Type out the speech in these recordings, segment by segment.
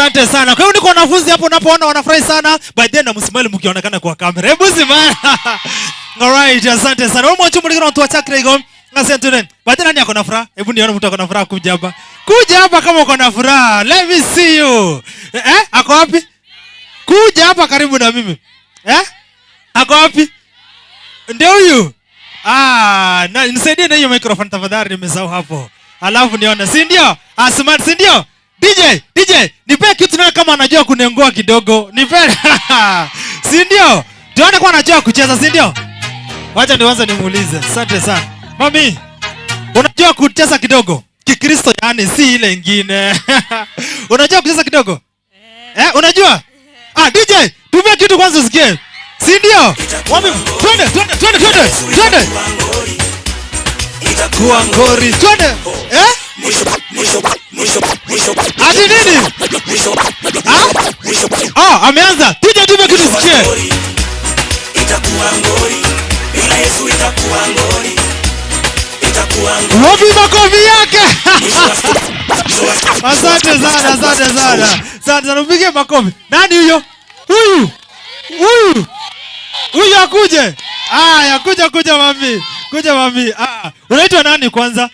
Asante sana. Kwa hiyo niko wanafunzi hapo unapoona wanafurahi sana. By then msmile mkionekana kwa kamera. Hebu simama. Alright, asante sana. Wewe mwachu mlikona watu wachakre igo. Asante nene. By then nani ako na furaha? Hebu nione mtu ako na furaha kuja hapa. Kuja hapa kama uko na furaha. Let me see you. Eh? Ako wapi? Kuja hapa karibu na mimi. Eh? Ako wapi? Ndio huyu. Ah, na nisaidie na hiyo microphone tafadhali, nimesahau hapo. Alafu nione, si ndio? Ah, smart, si ndio? DJ, DJ, nipe kitu naye kama anajua kunengua kidogo. Nipe. Si ndio? Tuone kwa anajua kucheza, si ndio? Wacha nianze nimuulize. Asante sana. Mami, unajua kucheza kidogo? Kikristo yani, si ile ingine. Unajua kucheza kidogo? Eh, unajua? Ah, DJ, tumia kitu kwanza usikie. Si ndio? Wapi? Twende, twende, twende, twende. Twende. Kuwa ngori. Twende. Eh? Ati nini? Ah? Ah, ameanza. DJ, tupe kitu usikie. Itakuwa ngori bila Yesu, itakuwa ngori, itakuwa ngori. Wapi makofi yake? Asante sana, asante sana. Asante sana. Upige makofi. Nani huyo? Huyu. Huyu. Huyu akuje. Aya, kuja kuja mami. Kuja mami. Ah, unaitwa nani kwanza?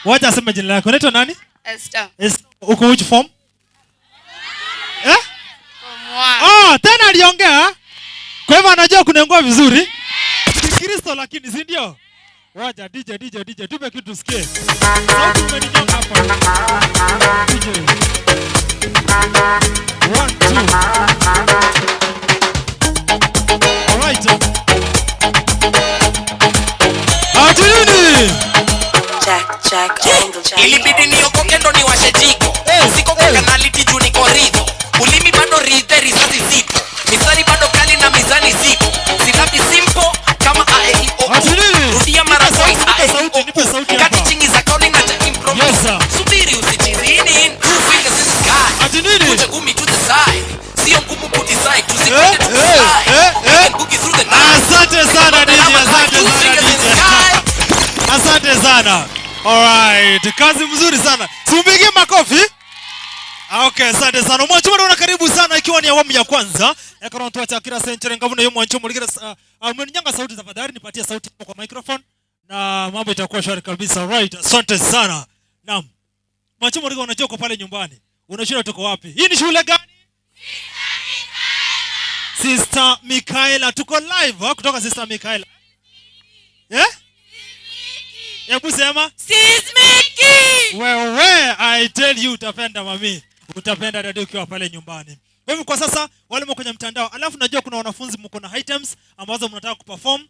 Wacha aseme jina lako. Unaitwa nani? Esther. Esther. Uko which form? Eh? Form one. Ah, tena aliongea. Kwa hivyo anajua kunengua vizuri. Kikristo lakini, si ndio? Wacha DJ, DJ, DJ, tupe kitu tusikie. Sauti umeninyonga hapa. DJ. One, two. Alright. Ati nini? Jack, Jack, angle, Jack. Ilibidi niokoke ndo niwashe jiko. Eh, siko kwa eh. kanaliti juu niko ridho, ulimi bado ridhe, risasi zipo, mistari bado kali na mizani zipo, silabi simple kama a e i o Ati nini? U. Rudia mara Nipe sauti, twice, nipe a e i sauti, o nipe u. sauti Kati hapa. chingi za kauli na cha improvise. Yes, sir. Subiri usichizi, hii ni in two fingers in the sky. Ati nini? Kuja gumi to the side, sio ngumu kudecide, Eh, tusikwende to the eh, side. eh, We eh. can boogie through the night. Asante sana DJ, asante Two sana fingers in the DJ. sky. Asante sana. Alright, kazi mzuri sana. Simpigie makofi. Ah, okay, asante sana. Mwancho naona karibu sana ikiwa ni awamu ya kwanza. Ekoro tuacha kila century ngavu na mwancho muligira umeninyanga sauti, tafadhali nipatie sauti kwa microphone na mambo itakuwa shwari kabisa. Alright, asante sana. Naam. Mwancho muligira, unajua uko pale nyumbani. Unashinda tuko wapi? Hii ni shule gani? Sister Michaela, tuko live kutoka Sister Michaela. Eh? Hebu sema. Sismiki! Wewe, I tell you, utapenda mami, utapenda dada ukiwa pale nyumbani. Kwa hivyo kwa sasa wale mko kwenye mtandao, alafu najua kuna wanafunzi mko na items ambazo mnataka kuperform.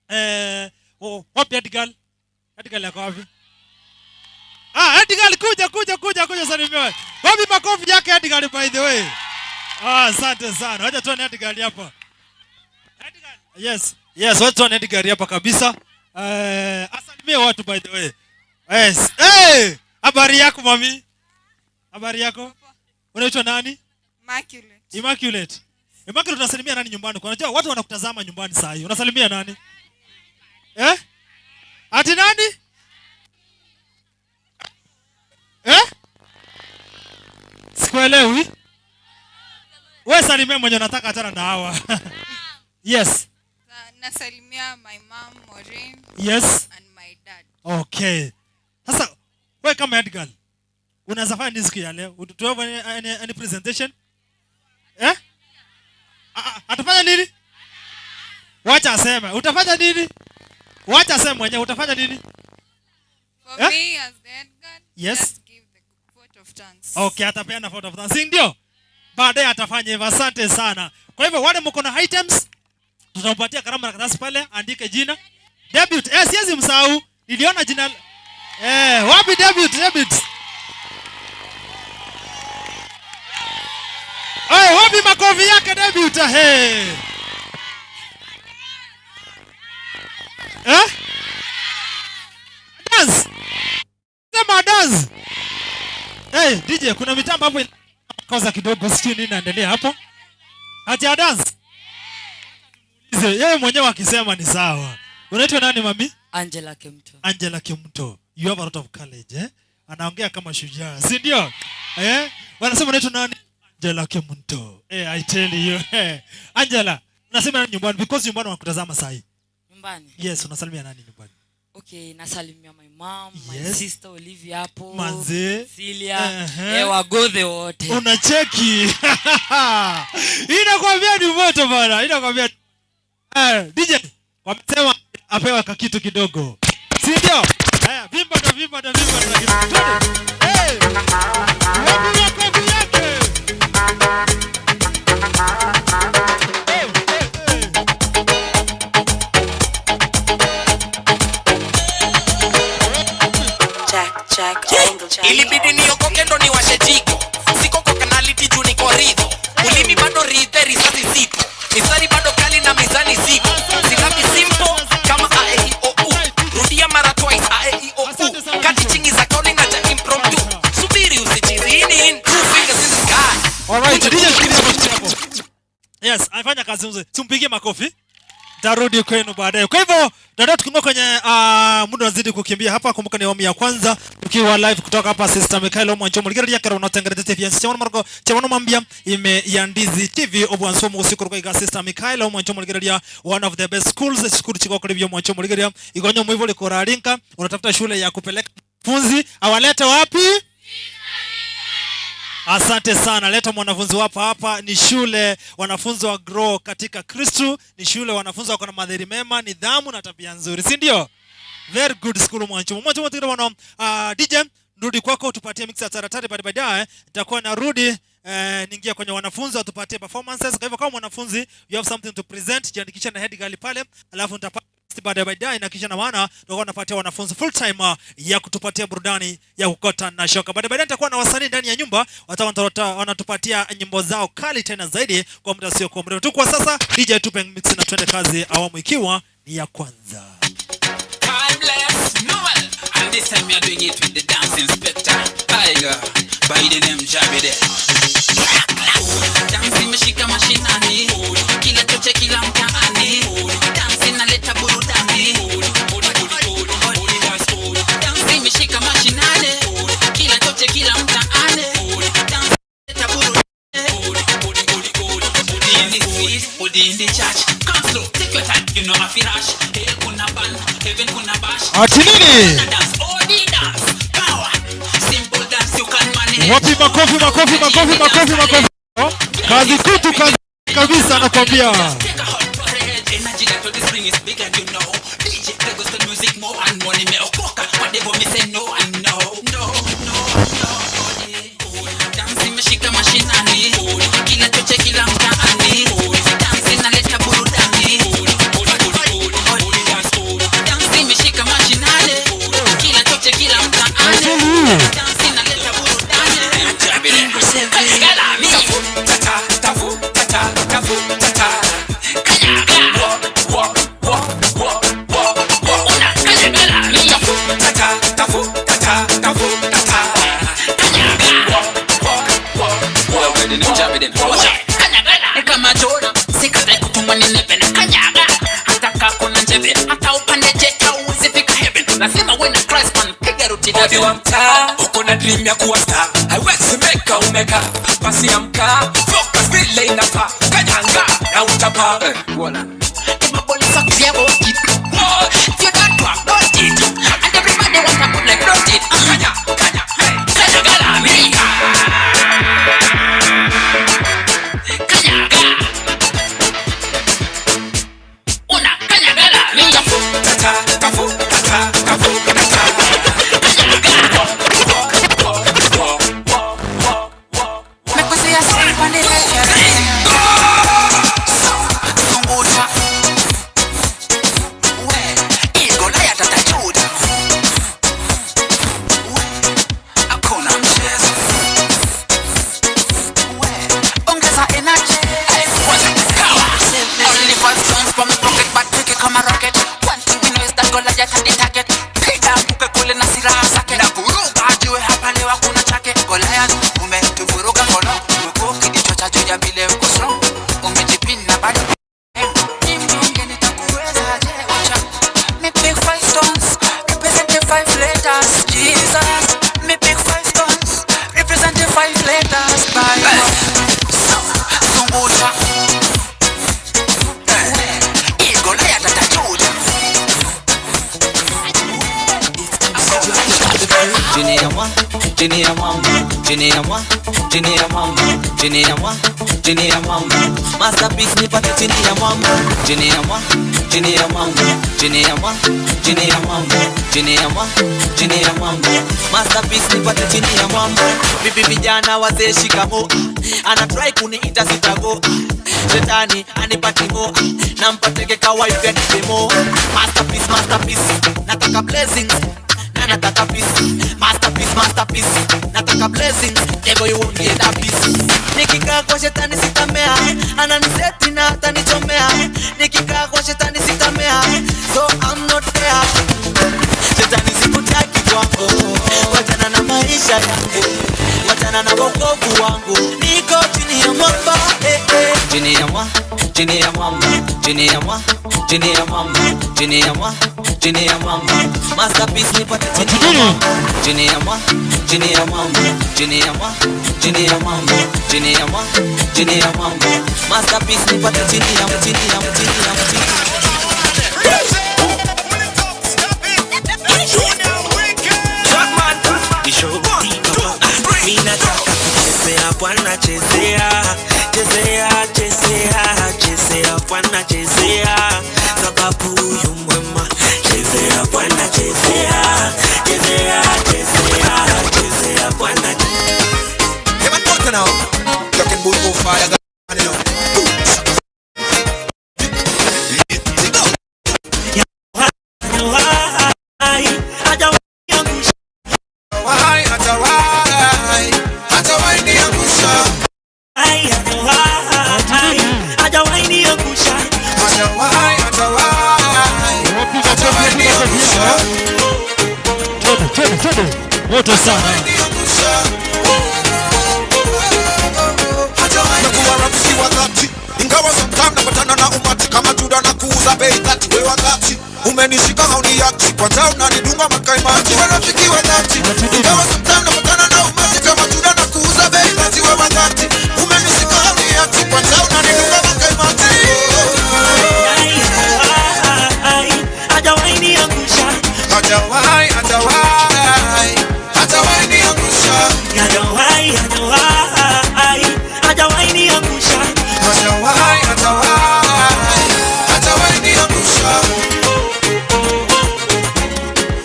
Eh, oh, wapi Edgar? Edgar yako wapi? Ah, Edgar, kuja kuja kuja kuja salimiwa. Wapi makofi yake Edgar, by the way? Ah, asante sana. Wacha tuone Edgar hapa. Edgar. Yes. Yes, wacha tuone Edgar hapa kabisa. Eh, asalimie watu, by the way. Yes. Hey, habari yako mami? Habari yako? Unaitwa nani? Immaculate. Immaculate. Immaculate, unasalimia nani nyumbani? Kwa unajua watu wanakutazama nyumbani saa hii. Unasalimia nani? Eh? Ati nani? Eh? Sikuelewi. Wewe salimia mwenye unataka, achana na hawa. Yes. Nasalimia my mom Maureen and my dad. Okay. Sasa wewe kama head girl unaweza fanya nini siku ya leo? Do you have any presentation? Eh? Ah, ah, atafanya nini? Wacha aseme. Utafanya nini? Wacha aseme mwenyewe, utafanya nini? For Eh? me as the head girl, just give the vote of thanks. Okay, atapeana vote of thanks. Si ndio? Baadaye atafanya hivyo. Asante sana. Kwa hivyo wale mko na items, tutampatia kalamu na karatasi pale, andike jina. Debut. Eh, siwezi msahau. Niliona jina. Eh, wapi debut? Debut. Eh, wapi makofi yake debut? Hey. Eh? Dance. Sema dance. Hey, DJ, kuna mitambo hapo kosa kidogo, sijui nini inaendelea hapo. Ati ya dance. Yeye mwenyewe akisema ni sawa. Unaitwa nani mami? Angela Kimto. Angela Kimto. You have a lot of courage, eh? Anaongea kama shujaa, si ndio? Eh? Wanasema unaitwa nani? Angela Kemunto. Eh, I tell you. Eh. Angela, unasema nani nyumbani because nyumbani wanakutazama saa hii. Nyumbani. Yes, unasalimia nani nyumbani? Okay, nasalimia my mom, my sister Olivia hapo. Manze. Celia, eh, wagodhe wote. Unacheki. Inakwambia ni moto bana. Inakwambia DJ wamesema apewa kakitu kidogo. Si ndio? Haya, vimba na vimba na vimba na kitu. Twende. Hey! Wapi makofi yake? Hey, hey, hey. Jack, Jack, angle, Jack. Ilibidi niokoke ndo niwashe jiko. Siko kwa kanaliti juu niko ridho. Ulimi bado ridhe, risasi zipo. Mistari bado kali na mizani zipo. Silabi simple kama a e i o u. Rudia mara twice a e i o u. Kati chingi za kauli na cha impromptu. Subiri usichizi, hii ni in two fingers in the sky. Alright, DJ shikilia hapo, shikilia hapo. Yes, amefanya kazi nzuri. Tumpigie makofi. Tarudi kwenu baadaye. Kwa hivyo dada, tukiingia kwenye muda unazidi kukimbia hapa. Kumbuka ni awamu ya kwanza tukiwa live kutoka hapa Sister Michael Mwanchomo ligera kero unatengeneza TV chama marko chama mambia ime ya Ndizi TV obwansomo usiku rwa iga Sister Michael Mwanchomo ligera one of the best schools, school chiko kuri byo Mwanchomo ligera igonyo mwivo likoralinka. Unatafuta shule ya kupeleka funzi awalete wapi? Asante sana. Leta mwanafunzi wako hapa. Ni shule wanafunzi wa grow katika Kristu. Ni shule wanafunzi wako na maadili mema, nidhamu na tabia nzuri, si ndio? Very good school Mwanchomo. Mwanchomo tikira bwana. DJ, rudi kwako tupatie mix ya taratari, baadaye nitakuwa narudi niingia kwenye wanafunzi watupatie performances. Kwa hivyo kama mwanafunzi you have something to present, jiandikisha na head girl pale, alafu nitapata baadaye baadaye, na kisha na maana tutakuwa tunapatia wanafunzi full time ya kutupatia burudani ya kukota na shoka. Baadaye baadaye nitakuwa na wasanii ndani ya nyumba watakuwa wanatupatia nyimbo zao kali tena zaidi kwa muda sio kwa mrefu tu. Kwa sasa DJ tupe mix na twende kazi, awamu ikiwa ni ya kwanza. Timeless Noel, and this time we are doing it with the dance inspector Tiger by the name Jabide. Dance imeshika mashinani, kila choche kila mtaani. Dance inaleta burudani. Dance imeshika mashinani, kila choche kila mtaani. Dance inaleta burudani. In the street, or in the church. Come slow, take your time, you know I feel rush. Hell kuna ban, heaven kuna bash. Ati nini? Dance, odi dance, power. Simple dance you can manage. Wapi makofi, makofi, makofi, makofi, makofi. Kazi kutu, kazi kabisa nakwambia. Take a hot parade. Energy that this ring is bigger, you know. DJ play gospel music more and money me okoka. Whatever me say no and no, no, no, no. Dance imeshika mashinani, kila choche kila mtaani. Dance inaleta burudani. Dance imeshika mashinani, kila choche kila mtaani. Dance inaleta burudani. Kanyaga mi. Tata, tafu, tata, tafu, tata. Kanyaga. Walk, walk, walk, walk, walk. Una kanyaga mi. Tafu, tata, tafu, tata, tafu, tata. Kanyaga. Walk, walk, walk, walk. Kanyaga. Kama Jona, sikatai kutumwa ni neve na kanyaga. Hata kaa kuna njeve, hata upande jet hauwezi fika heaven. Lazima uwe na Christ man, piga ruti Odi wa mtaa, uko na dream ya kuwa star. Haiwezi meka umeka, pasi ya mkaa, focus vile inafaa. Kanyanga na utapaa. Everybody sucks yeah, about it. If you don't work, don't it. And everybody want a good life, don't it? Kanya, kanya, hey. Kanyaga mi. Kanyaga. Una kanyaga mi. Tafu, tata, tafu, tata, tafu, tata. Kanyaga. Walk, walk, walk, walk, walk, walk. Me puse así cuando Sunguta. We, Goliath atajuda. We, hakuna mchezo. We, ongeza energy. Hey, power. Only five stones from my pocket, but pick it kama rocket. One thing we know is that Goliath had the target. Piga mpuke kule na silaha zake. Na vuruga ajue hapa leo hakuna chake. Goliath, umetuvuruga ngolo. Umekuwa ukijichocha juu ya vile uko strong. Umejipina bado Mnyonge nitakuwezaje? Wacha. Me pick five stones, represent the five letters. Jesus. Me pick five stones, represent the five Chini ya mwa, chini ya mwamba, chini ya mwa, chini ya mwamba. Masterpiece nipate chini ya mwamba, chini ya mwa, chini ya mwamba, chini ya mwa, chini ya mwamba, chini ya mwa, chini ya mwamba. Masterpiece nipate chini ya mwamba. Vipi vijana wazee shikamo, ana try kuniita sitago. Shetani anipatimo, nampateke kawife anipemo. Masterpiece, masterpiece, nataka blessings na nataka peace. Masterpiece, masterpiece, nataka blessings, devil you won't get a piece. Nikikaa kwa shetani sitamea, ananiseti na atanichomea. Nikikaa kwa shetani sitamea, so I'm not there. Shetani sikutaki kwangu, wachana na maisha yangu, wachana na wokovu wangu, niko chini ya mwamba, eh, eh. Chini ya mwa, chini ya mwamba, chini ya mwa, chini ya mwamba, chini ya mwa, chini ya mwamba. Masterpiece nipate chini ya mwamba, chini ya mwa, chini ya mwamba, chini ya mwa, chini ya mwamba, chini ya mwa, chini ya mwamba. Masterpiece nipate chini ya, chini ya, chini ya, chini ya. Minataka kuchezea bwana, chezea, chezea, chezea, chezea bwana, chezea, sababu yu mwema. Chezea bwana, chezea, chezea, chezea, chezea bwana. Hey, man, go now. Talking bull go fire, gun, you know. Moto sana. Nakuwa rafiki wa dhati, ingawa sometimes napatana na umati kama Juda na kuuza bei dhati. Wewe wakati umenishika hauniachi, kwanza unanidunga makaimati. Wewe rafiki wa dhati, ingawa sometimes napatana na umati kama Juda na kuuza bei dhati. Wewe wakati umenishika hauniachi, kwanza unanidunga makaimati. Hajawahi niangusha, hajawahi, hajawahi, hajawahi niangusha, hajawahi, hajawahi, hajawahi niangusha, hajawahi, hajawahi, hajawahi niangusha,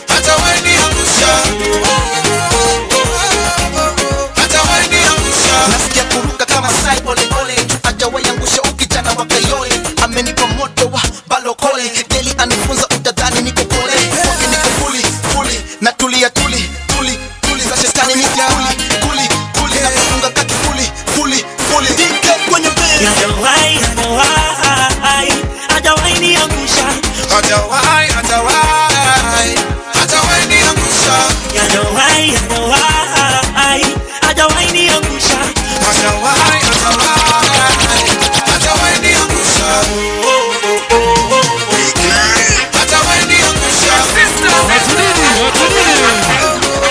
hajawahi niangusha, hajawahi niangusha. Nasikia kuruka kama sai pole pole, hajawahi angusha ukijana wa Kayole. Amenipa moto wa balokole, deli anifunza utadhani niko pole. Kwake niko fuli fuli, natulia tuli tuli tuli za shetani ni kuli kuli kuli, na kufunga kaki fuli fuli fuli. DK kwenye bed. Hajawahi, hajawahi, hajawahi niangusha, hajawahi, hajawahi, hajawahi niangusha, hajawahi, hajawahi, hajawahi niangusha, hajawahi, hajawahi, hajawahi niangusha, hajawahi niangusha,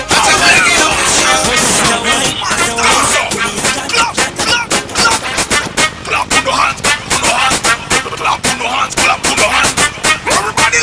hajawahi niangusha. Clap on the hands, clap on the hands, clap on the hands, clap on the hands. Everybody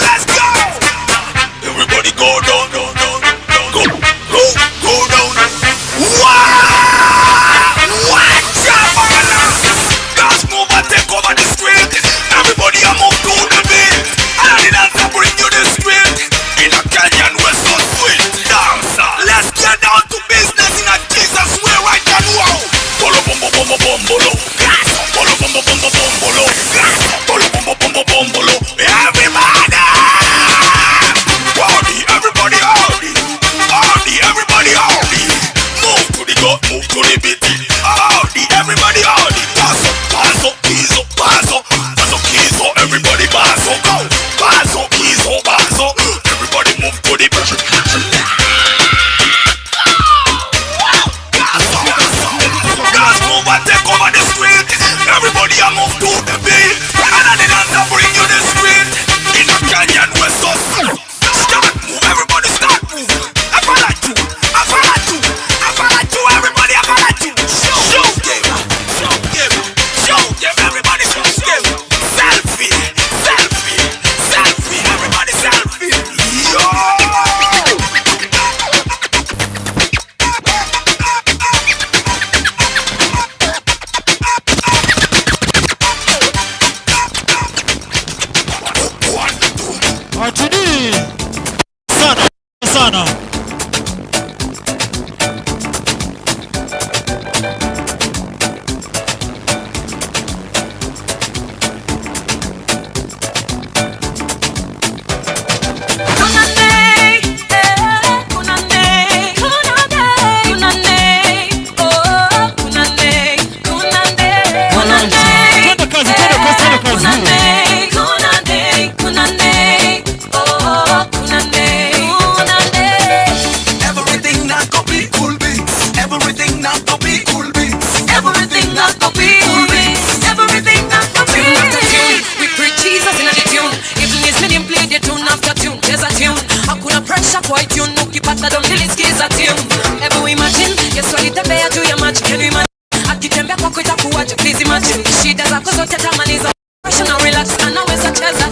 Kwako itakuwaje? Please imagine. Shida zako zote atamaliza. Pressure na relax, anaweza cheza.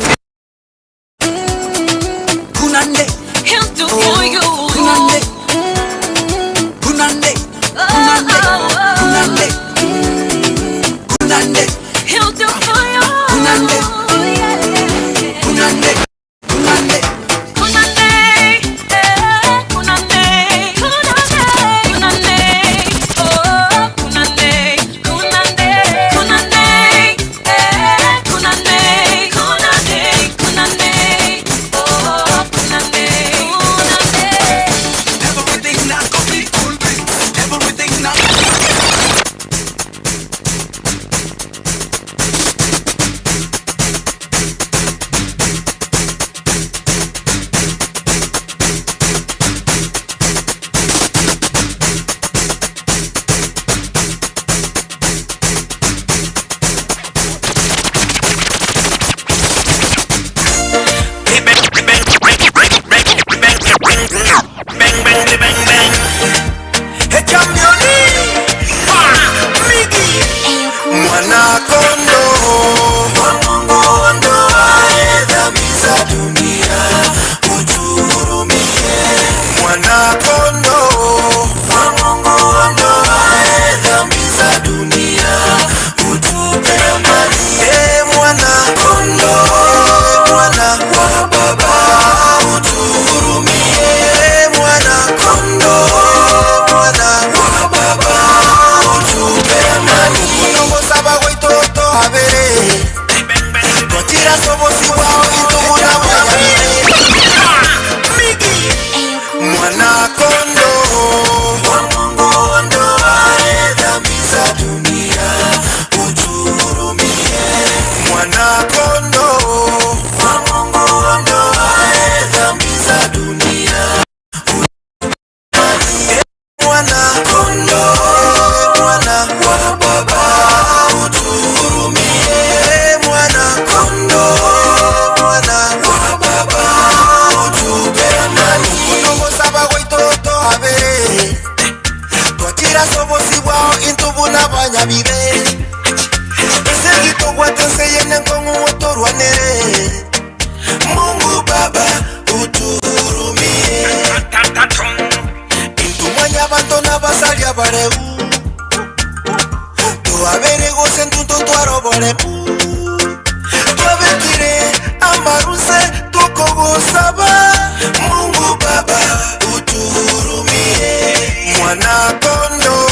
Kunande. He'll do for you. Kunande. Kunande. Kunande. Kunande. Kunande. He'll do for you. Kunande. Kunande. Kunande. Kunande, eh, kunande, kunande, kunande, oh, kunande, kunande, kunande, eh, kunande, kunande, kunande, oh, kunande, kunande. Everything not complete, cool breeze. Everything not. Bang bang bang bang. Hey championi, ha Migi. Mwana kondoo wa Mungu ondoaye dhambi za dunia, utuhurumie. Mwana kondoo wa Mungu ondoaye dhambi za dunia, utupe amani. Eh, mwana kondoo, mwana wa Baba, utuhurumie. Mwana kondoo, mwana wa Baba, utupe amani. Kunongo saba goitoto habere Twachira sobo siwao intuguna wayabire. Migi. Mwana kondoo wa Mungu ondoaye dhambi za dunia, utuhurumie. Mwana kondoo wa Mungu ondoaye dhambi za dunia, mwana kondoo, mwana wa Baba, utuhurumie. Mwana kondoo, mwana wa Baba, utupe amani. Kunongo saba goitoto habere twachira sobo sibwao intubuna banyabibe esegitogwatenseyene nkong'u otorwanere. Mungu Baba utuhurumie. Intumwanya bantu n'abasalya bareu tuabere gose ntuntu twaroboremu twabekire amaruse tukogosaba. Mungu Baba utuhurumie. Mwana kondoo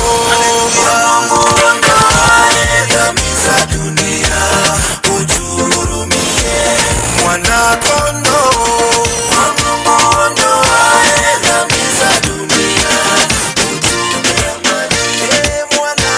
wa Mungu ondoaye dhambi za dunia, utuhurumie. Mwana kondoo wa Mungu ondoaye dhambi za dunia, utupe amani. Mwana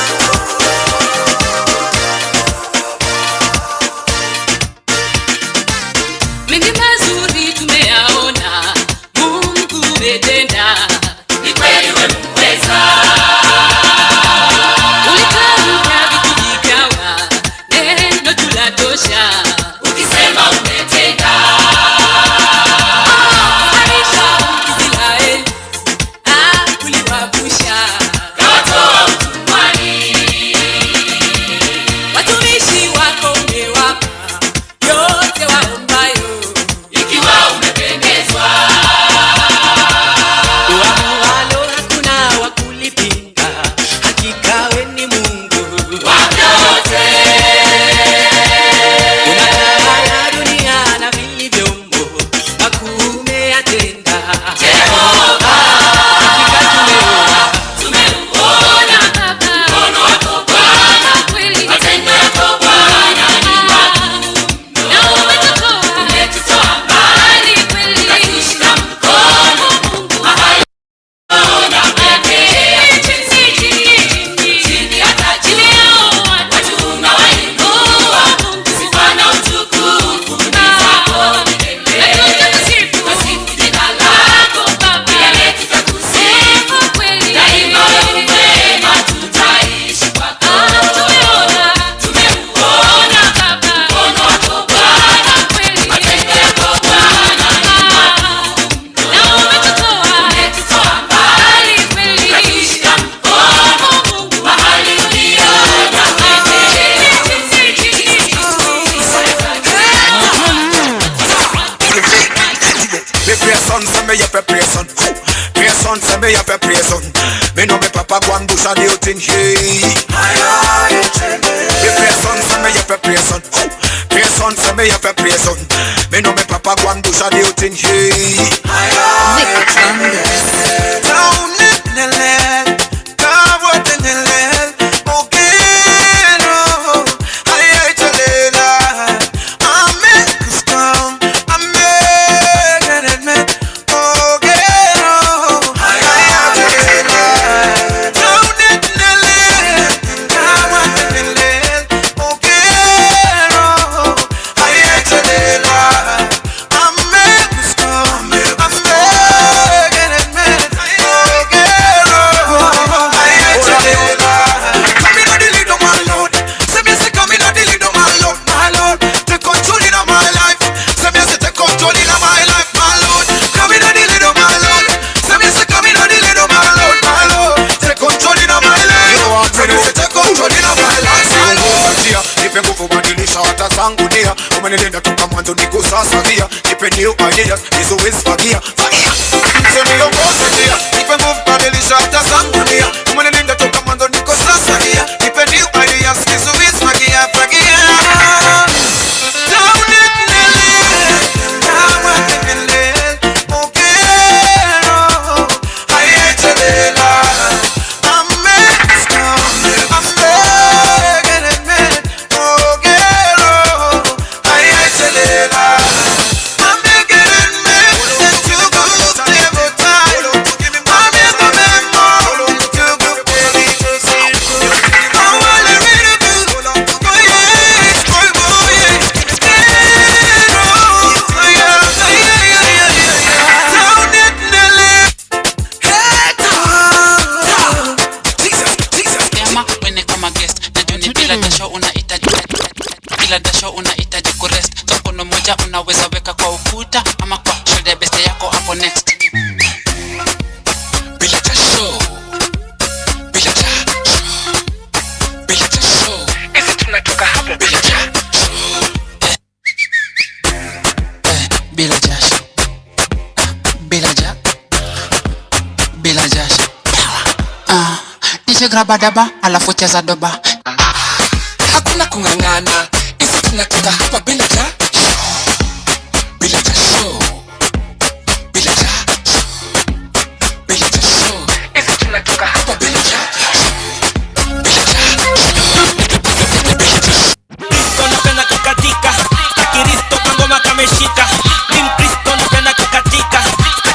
me have a praise son. Me know me papa go and bush a new thing. Hey. Me pray son, say me have a praise son. Oh. Pray son, say me have a praise son. Me know me papa go and bush a new thing. Hey. Umenilinda toka mwanzo niko sasa gia. Nipe new ideas, hizo ways fagia. Fagia. Sema niongoze njia, nipe nguvu badilisha hata zangu nia. Umenilinda toka mwanzo niko sasa gia. Nipe new ideas, hizo ways fagia, fagia. Unaweza weka kwa ukuta ama kwa shoulder best yako hapo next. Bila jasho, bila jasho, bila jasho. Esi tunatoka hapo bila jasho. Bila jasho, bila jasho, bila jasho. DJ grab daba alafu cheza doba. Hakuna kung'ang'ana, esi tunatoka hapa bila jasho. Bila jasho, bila jasho, bila jasho. Esi tunatoka hapa bila jasho, bila jasho, bila jasho. Kristo napenda kukatika, Kristo kangoma kameshika. Ni Mkristo napenda kukatika,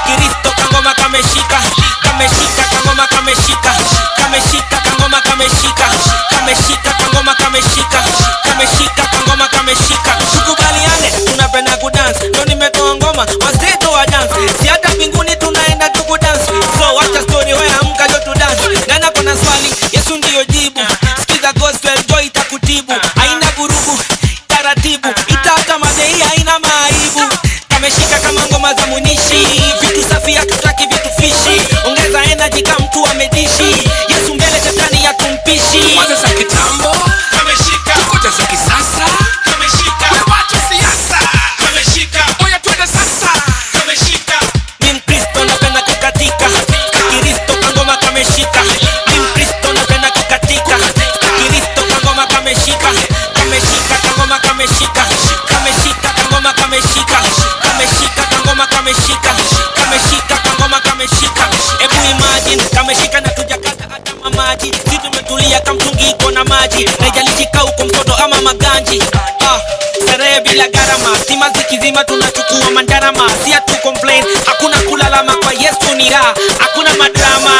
Kristo kangoma kameshika. Kameshika kangoma kameshika, kameshika kangoma kameshika, kameshika kangoma kameshika, kameshika kangoma kameshika. Tukubaliane tunapenda kudance, ndio nimetoa ngoma wazito wa dance. Si hata mbinguni tunaenda tu kudance. So wacha story wewe amka jo tu dance. Nana kuna swali, Yesu ndiyo jibu. Sikiza gospel joy itakutibu. Haina vurugu, taratibu. Itata madei haina maaibu. Kameshika kama ngoma za munishi. Vitu safi hatutaki vitu fishi. Ongeza energy kama mtu amedishi. Yesu mbele shetani hatumpishi. Kwanza za kitambo kameshika, tukoja za kisasa kameshika. Wewe wacha siasa kameshika, oya twende sasa kameshika. Ni Mkristo napenda kukatika, Kristo kangoma kameshika. Ni Mkristo napenda kukatika, Kristo kangoma kameshika. Kameshika kangoma kameshika, kameshika kangoma kameshika, kameshika kangoma kameshika, kameshika kangoma kameshika. Ebu imagine kameshika na tujakata hata mamaji. Si tumetulia kama mtungi iko na maji. Haijalishi uko mtoto ama maganji. Starehe bila gharama, stima zikizima tunachukua mandarama. Si hatu complain, hakuna kulalama kwa Yesu ni raha, hakuna madrama.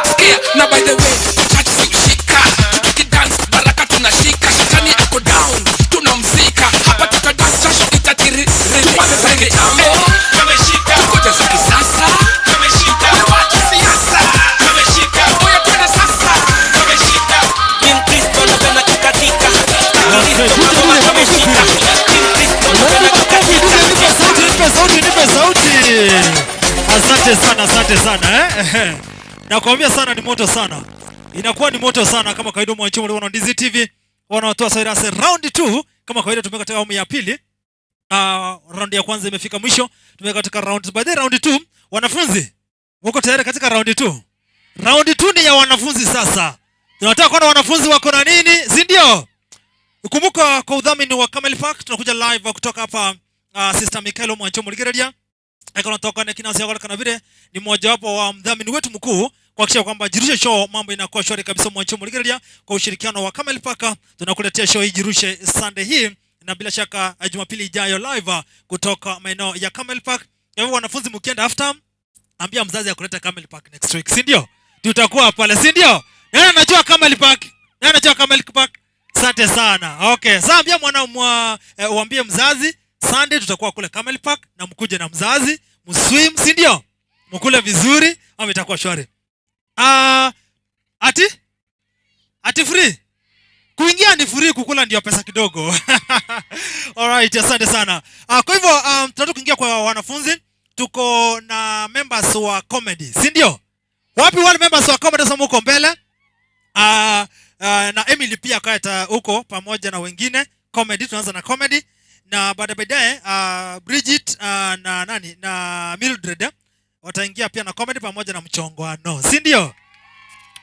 Sikia, na by the way, church si ushika. Tukidance baraka tunashika, shetani ako down, tunamzika. Hapa tutadance jasho itatiri. Tuanze za kitambo kameshika, tukoja za kisasa kameshika. Wewe wacha siasa kameshika, oya twende sasa kameshika. Ni Mkristo napenda kukatika, Kristo kangoma kameshika. Ni Mkristo napenda kukatika. Nipe sauti, nipe sauti. Asante sana, asante sana eh. Nakwambia sana ni moto sana. Inakuwa ni moto sana kama kawaida mwanachuma wana Ndizi TV wanatoa Cyrus round 2 kama kawaida tumeweka katika awamu ya pili. Round ya kwanza imefika mwisho, tumeweka katika round by the round 2 wanafunzi Uko tayari katika raundi 2? Raundi 2 ni ya wanafunzi sasa. Tunataka kuona wanafunzi wako na nini, si ndio? Ukumbuka kwa udhamini wa Camel Park tunakuja live kutoka hapa Sister Michael Mwancho Muligereria. Eko natoka na kinasi yako kana vile ni mmoja wapo wa mdhamini wetu mkuu kuhakikisha kwamba Jirushe Show mambo inakuwa shwari kabisa. Mwancho Muligereria kwa ushirikiano wa Camel Park tunakuletea show hii Jirushe Sunday hii, na bila shaka Jumapili ijayo live kutoka maeneo ya Camel Park. Kwa hivyo wanafunzi, mkienda after, ambia mzazi akuleta Camel Park next week, si ndio? Tutakuwa pale, si ndio? Nani anajua Camel Park? Nani anajua Camel Park? Asante sana. Okay, sasa ambia mwana mwa, uambie mzazi Sunday tutakuwa kule Camel Park na mkuje na mzazi, mswim, si ndio? Mkule vizuri, ama itakuwa shwari. Ati free? Kuingia ni free, kukula ndio pesa kidogo. Alright, asante sana. Kwa hivyo tunataka kuingia kwa wanafunzi. Tuko na members wa comedy, si ndio? Wapi wale members wa comedy sasa huko mbele? Na Emily pia kaeta huko pamoja na wengine. Comedy, tunaanza na comedy na baadaye Bridget na nani na Mildred wataingia pia na comedy pamoja na mchongwano, si ndio?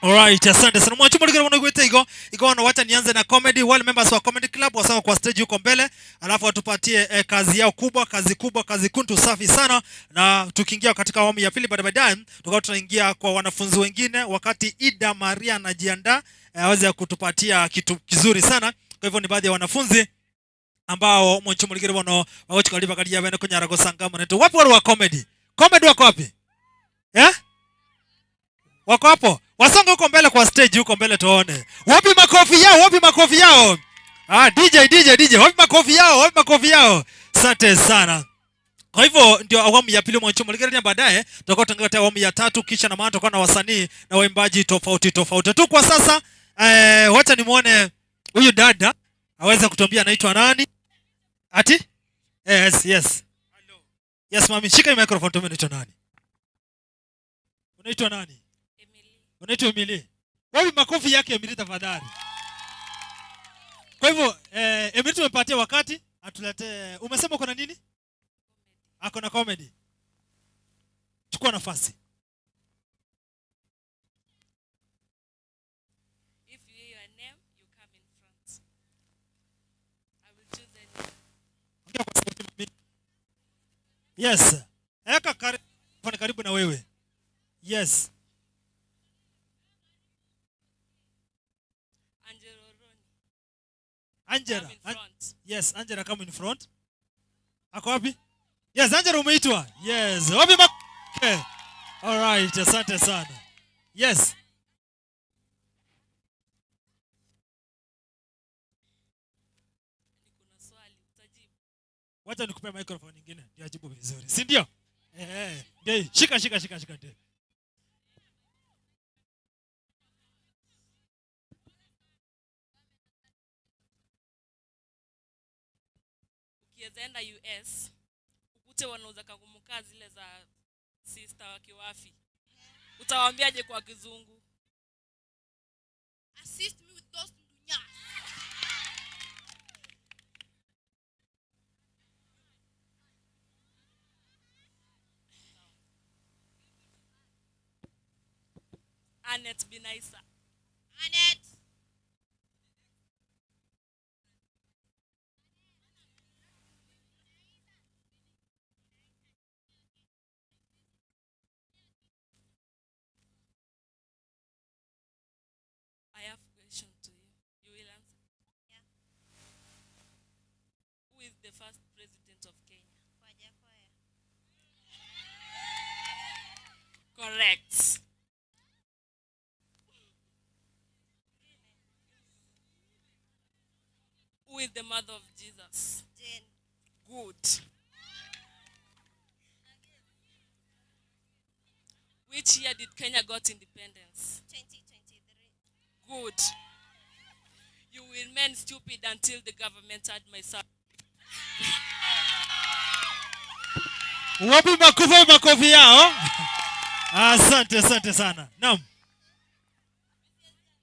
Alright, asante sana. Mwachu mwachu mwachu mwachu igo. Igo wana wacha nianze na comedy. Wale members wa comedy club wasawa kwa stage huko mbele, alafu watupatie kazi yao kubwa, kazi kubwa, kazi kuntu safi sana. Na tukiingia katika awamu ya pili baadaye tukawa tunaingia kwa wanafunzi wengine wakati Ida Maria anajiandaa aweze kutupatia kitu kizuri sana. Kwa hivyo ni baadhi ya wanafunzi ambao mwachu mwachu wono wagochikaliba kali ya kunyara gosanga mwenetu. Wapi wale wa comedy? Comedy wako wapi? Eh? Wako hapo? Wasonge huko mbele kwa stage huko mbele tuone. Wapi makofi yao? Wapi makofi yao? DJ DJ DJ, wapi makofi yao? Wapi makofi yao? Asante sana. Kwa hivyo ndio awamu ya pili mwancho mligerea, baadaye tutakuwa tunaangalia awamu ya tatu, kisha na maana tutakuwa na wasanii na waimbaji tofauti tofauti. Tu kwa sasa wacha nimuone huyu dada aweze kutuambia anaitwa nani? Ati? Yes, yes. Yes, mami, shika hii microphone tuambie unaitwa nani? Unaitwa nani? Unaitwa Emily. Wapi makofi yake Emily tafadhali? Kwa hivyo Emily tumepatia wakati atuletee. Umesema uko na nini? Ako na comedy. Chukua nafasi. If you hear your name, you come in front. I will choose a name. Ongea kwa sauti mami. Yes. Eka karibu na wewe. Yes. Angela. Come in front. Yes, Angela come in front. Ako wapi? Yes, Angela umeitwa. Yes. Wapi okay. All right, asante sana. Yes. Kuna swali, utajibu. Wacha nikupe microphone nyingine ndio ajibu vizuri. Si ndio? Ndio. Shika shika shika shika ndio. Ukienda US ukute wanauza kangumuka zile za sister wa Kiwafi, utawaambiaje kwa kizungu? Assist me with those dunya. Annette Binaisa. Annette. I have a question to you. You will answer. Yeah. Who is the first president of Kenya? Wajackoyah. Correct. Who is the mother of Jesus? Jane. Good. Which year did Kenya got independence? 2023. Good. You will remain stupid until the government had my son. Wapi makofi, makofi yao? Asante, asante sana. Naam.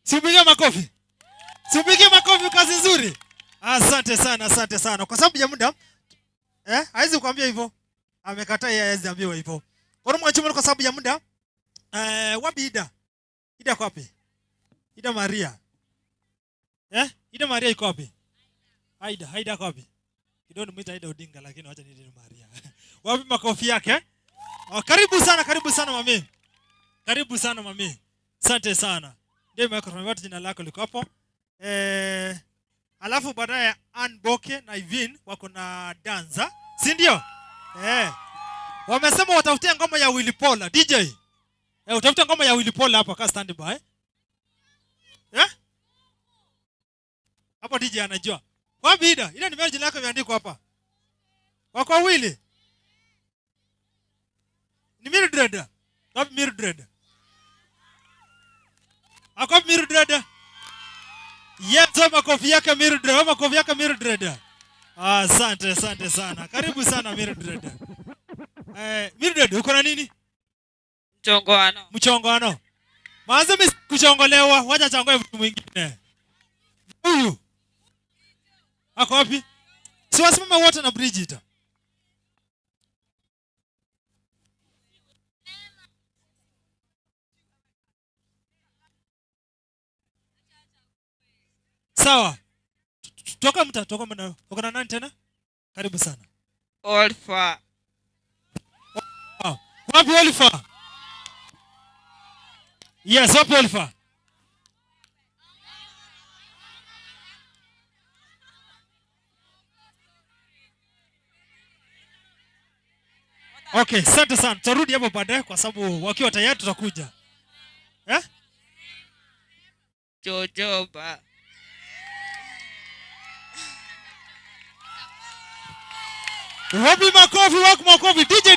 Simpige makofi. Simpige makofi, kazi nzuri. Asante sana, asante sana. Kwa sababu ya muda, haizi kuambia hivyo. Amekataa yeye haizi ambiwa hivyo. Kwa hiyo mwachumu, kwa sababu ya muda, Wapi Ida? Ida kwa wapi? Ida Maria. Eh? Ida Maria iko wapi? Aida kwa wapi? Kidogo nimuita Aida Odinga lakini wacha niite Maria. Wapi makofi yake? Oh, karibu sana mami. Karibu sana mami. Asante sana. Ndio microphone watu, jina lako liko hapo. Alafu baadaye Ann Boke na Ivin wako na danza, si ndio? Wamesema watafutia ngoma ya Willy Paul, DJ. Utafuta ngoma ya Willy Paul hapa, ka stand by. Hapo DJ anajua. Wapi Ida? Ida ni jina lako imeandikwa hapa. Wako wawili. Ni Mildred. Wapi Mildred? Ako Mildred. Yes, makofi yake Mildred. Makofi yake Mildred. Asante sana. Karibu sana Mildred. Mildred, uko na nini? Mchongoano. Mchongoano. Maanza mimi kuchongolewa, wacha changoe mtu mwingine. Huyu. Ako wapi? Si wasimame wote na Bridget. Sawa. Toka mta, toka mta. Uko na nani tena? Karibu sana. Olfa. Wow. Wapi Olfa? Yes, wapi Olfa? Okay, asante sana. Tutarudi hapo baadaye kwa sababu wakiwa tayari tutakuja. Jojoba. Wapi makofi, wapi makofi. DJ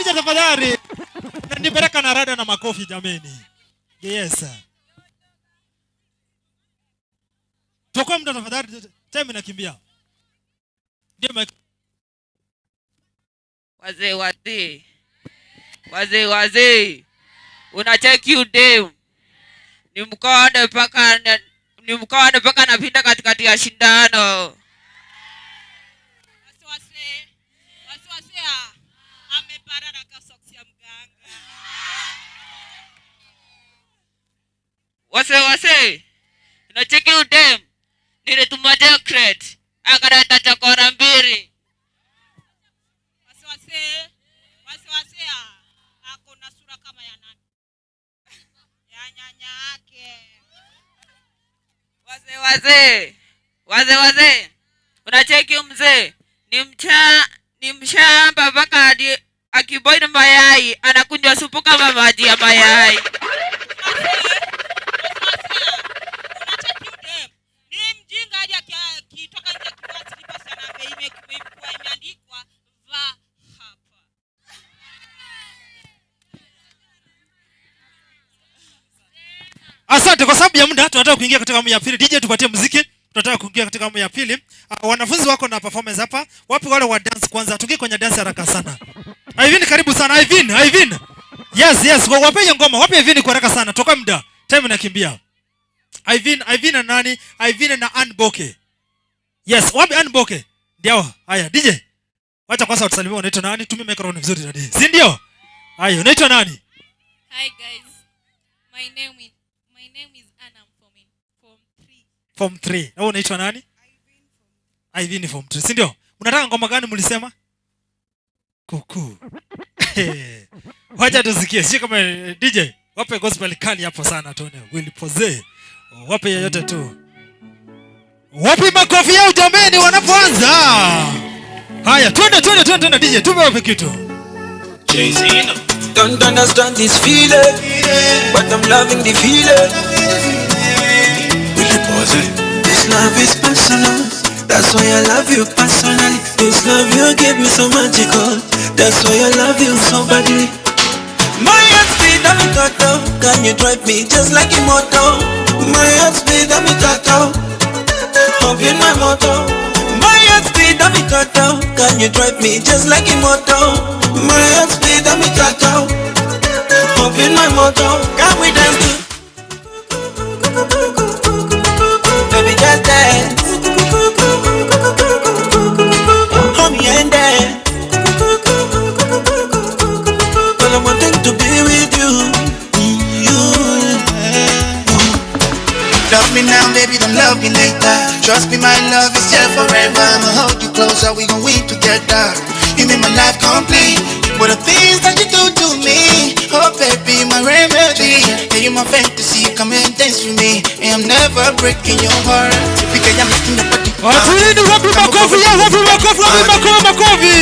tafadhali. Na nipeleka na rada na makofi jameni. Yes. Toka mtu tafadhali, time inakimbia. Ndio Wazee. Unacheki udem. Ni mkonde paka napinda katikati ya shindano. Wase. Unacheki udem. Nilituma decret. Akaleta chakora mbili. Wase ako na sura kama ya nani? Ya nyanya yake. Wazee. Unacheki mzee. Ni mshamba mpaka akiboil mayai anakunywa supu kama maji ya mayai. Unacheki udem. Ni mjinga hadi akitoka nje akivaa slippers na imeandikwa va hapa. Asante kwa sababu ya muda tunataka kuingia katika awamu ya pili. DJ tupatie muziki. Tunataka kuingia katika awamu ya pili. Wanafunzi wako na performance hapa. Wapi wale wa dance kwanza? Tuingie kwenye dance haraka sana. Ivin karibu sana. Ivin. Yes. Wape hiyo ngoma. Wape Ivin kwa haraka sana. Toka muda. Time inakimbia. Ivin na nani? Ivin na Ann Boke. Yes, wapi Ann Boke? Ndio. Haya, DJ. Wacha kwanza utusalimie, unaitwa nani? Tumie microphone vizuri dadi. Si ndio? Haya, unaitwa nani? Hi guys. My name is Anna. I'm from 3. Form 3. Na wewe unaitwa nani? Ivin form 3. Si ndio? Unataka ngoma gani mlisema? Kuku. Wacha tusikie. Sio kama DJ, wape gospel kali hapo sana tuone. Will Pose. Wape yeyote tu. Wapi makofi yao jameni wanapoanza? Haya, twende DJ, tupe kitu. Jay-Z. Don't understand this feeling, but I'm loving the feeling. Will Pose. This love is personal. That's why I love you personally. This love you give me so magical. That's why I love you so badly. My heart speed, I'm a turtle. Can you drive me just like a motor? My heart speed, I'm a turtle. Hop in my motor. My heart speed, I'm a turtle. Can you drive me just like a motor? My heart speed, I'm a turtle. Hop in my motor. Can we dance to? Baby, just dance. Homie and dance. Well, I'm wanting to be with you. Baby, don't love me later. Trust me, my love is here forever. I'ma hold you closer, we gon' win together. You make my life complete. What the things that you do to me? Oh, baby, my remedy. Yeah, you my fantasy. Come and dance with me. And I'm never breaking your heart. Because I'm making your body. Watulini, wapi makofi yao, wapi makofi, wapi makofi, makofi.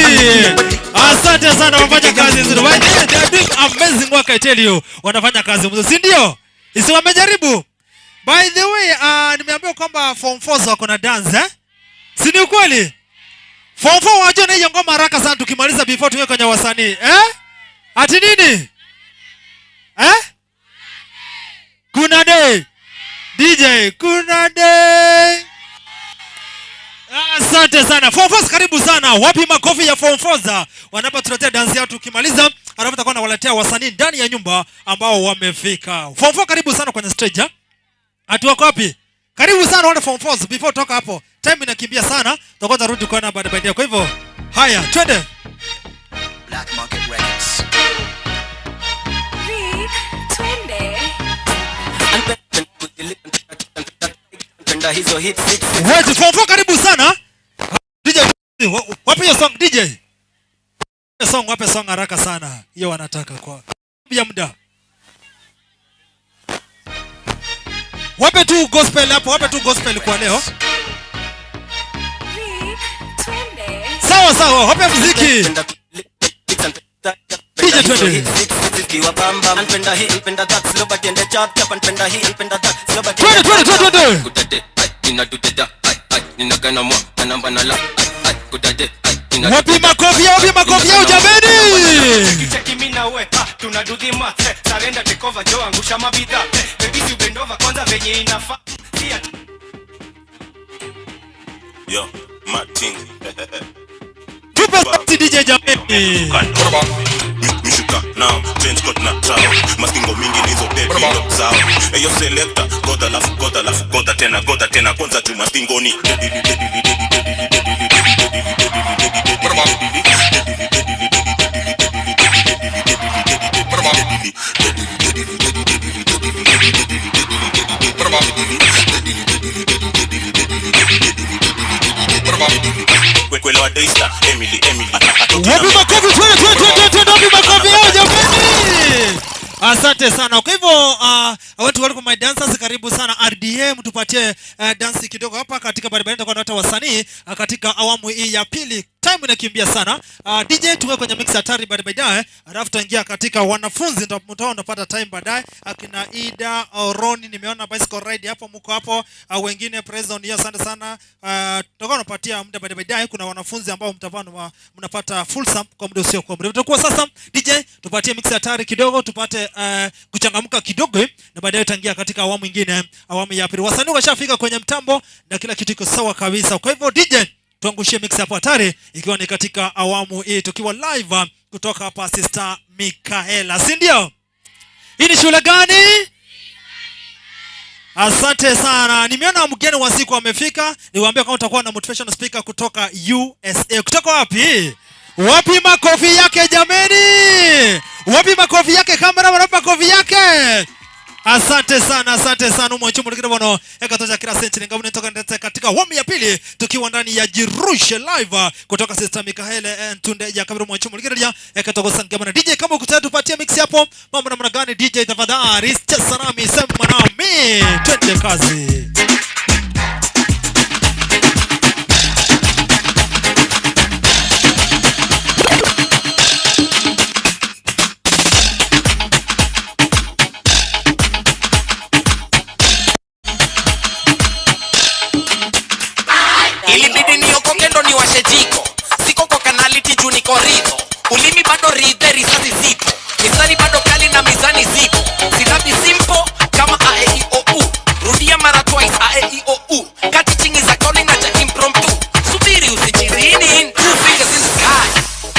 Asante sana, wamefanya kazi nzuri. They are doing amazing work, I tell you. Wanafanya kazi nzuri, si ndio? Isi wamejaribu. By the way, nimeambiwa kwamba form 4 wako na dance, eh? Si ni ukweli? Form 4 wajua na hiyo ngoma haraka sana tukimaliza before tuwe kwenye wasanii, eh? Ati nini? Eh? Kuna day. DJ, kuna day. Asante sana. Form 4 karibu sana. Wapi makofi ya form 4 wanapotuletea dance yao tukimaliza, alafu tutakuwa nawaletea wasanii ndani ya nyumba ambao wamefika. Form 4 karibu sana kwenye stage, eh? Atu wako wapi? Karibu sana wale form 4 before toka hapo. Time inakimbia sana. Tutakuwa tunarudi kwa na baadaye. Kwa hivyo, haya, twende. Black Market Records. Vic, twende. Hizo hit six. Wait, form 4 karibu sana. DJ, wapi hiyo song DJ? Hiyo song, wape song haraka sana. Hiyo wanataka kwa ya muda. Wape tu gospel hapo, wape tu gospel kwa leo. Vic, twende. Sawa sawa, wape muziki. DJ twende. Twende twende twende twende. Wapi makofi, wapi makofi yao jameni? Cheki mimi na we, tunadudhi mate. Sarenda take over jo angusha mabidha. Baby si bend over kwanza venye inafaa. Yo, Martin. Tupe sauti DJ jameni. Mishuka now, change cut na trao. Maskingo mingi nizo dead ndo zao. Eyo selector, goda lafu goda lafu goda tena goda tena kwanza tu maskingo ni dedili dedili dedili dedili dedili dedili dedili dedili dedili. Daystar, Emily, Emily. Wapi makofi? Twende twende twende, wapi makofi yao jamani? Asante sana. Kwa hivyo watu walikuwa my dancers, karibu sana RDA, mtupatie dance kidogo hapa katika barabara. Tutakuwa na watu wasanii katika awamu hii ya pili. Time inakimbia sana. DJ tuwe kwenye mix hatari baadaye, alafu tutaingia katika wanafunzi, ndio mtaona unapata time baadaye. Akina Ida, Roni, nimeona bicycle ride hapo, mko hapo, wengine present hiyo, asante sana. Tutakuwa tunapatia muda baadaye, kuna wanafunzi ambao mtavana mnapata fursa kwa muda usio kwa muda. Tutakuwa sasa DJ tupatie mix hatari kidogo, tupate kuchangamka kidogo, na baadaye tutaingia katika awamu nyingine, awamu ya pili. Wasanii washafika kwenye mtambo na kila kitu iko sawa kabisa. Kwa hivyo DJ tuangushie mix hapo hatari, ikiwa ni katika awamu hii tukiwa live kutoka hapa Sister Michaela, si ndio? Hii ni shule gani? Asante sana. Nimeona mgeni wa siku amefika. Niwaambie kama utakuwa na motivational speaker kutoka USA. Kutoka wapi? Wapi makofi yake jameni? Wapi makofi yake kamera? Wapi makofi yake? Asante sana, asante sana mwachumu ndikira bono ekatoja kila senti ngabu nitoka ndete katika awamu ya pili tukiwa ndani ya Jirushe live kutoka Sister Michaela Ntunde ya kabiro mwachumu ndikira ekatoka sangema na DJ, kama ukitaka tupatie mix hapo mambo namna gani DJ, tafadhali cheza nami, sema nami, twende kazi. Ilibidi niokoke ndo niwashe jiko. Siko kwa kanaliti juu niko ridho. Ulimi bado ridhe, risasi zipo. Mistari bado kali na mizani zipo. Silabi simple kama A E I O U. Rudia mara twice A E I O U. Kati chingi za calling na cha impromptu. Subiri usichizi in two fingers in the sky.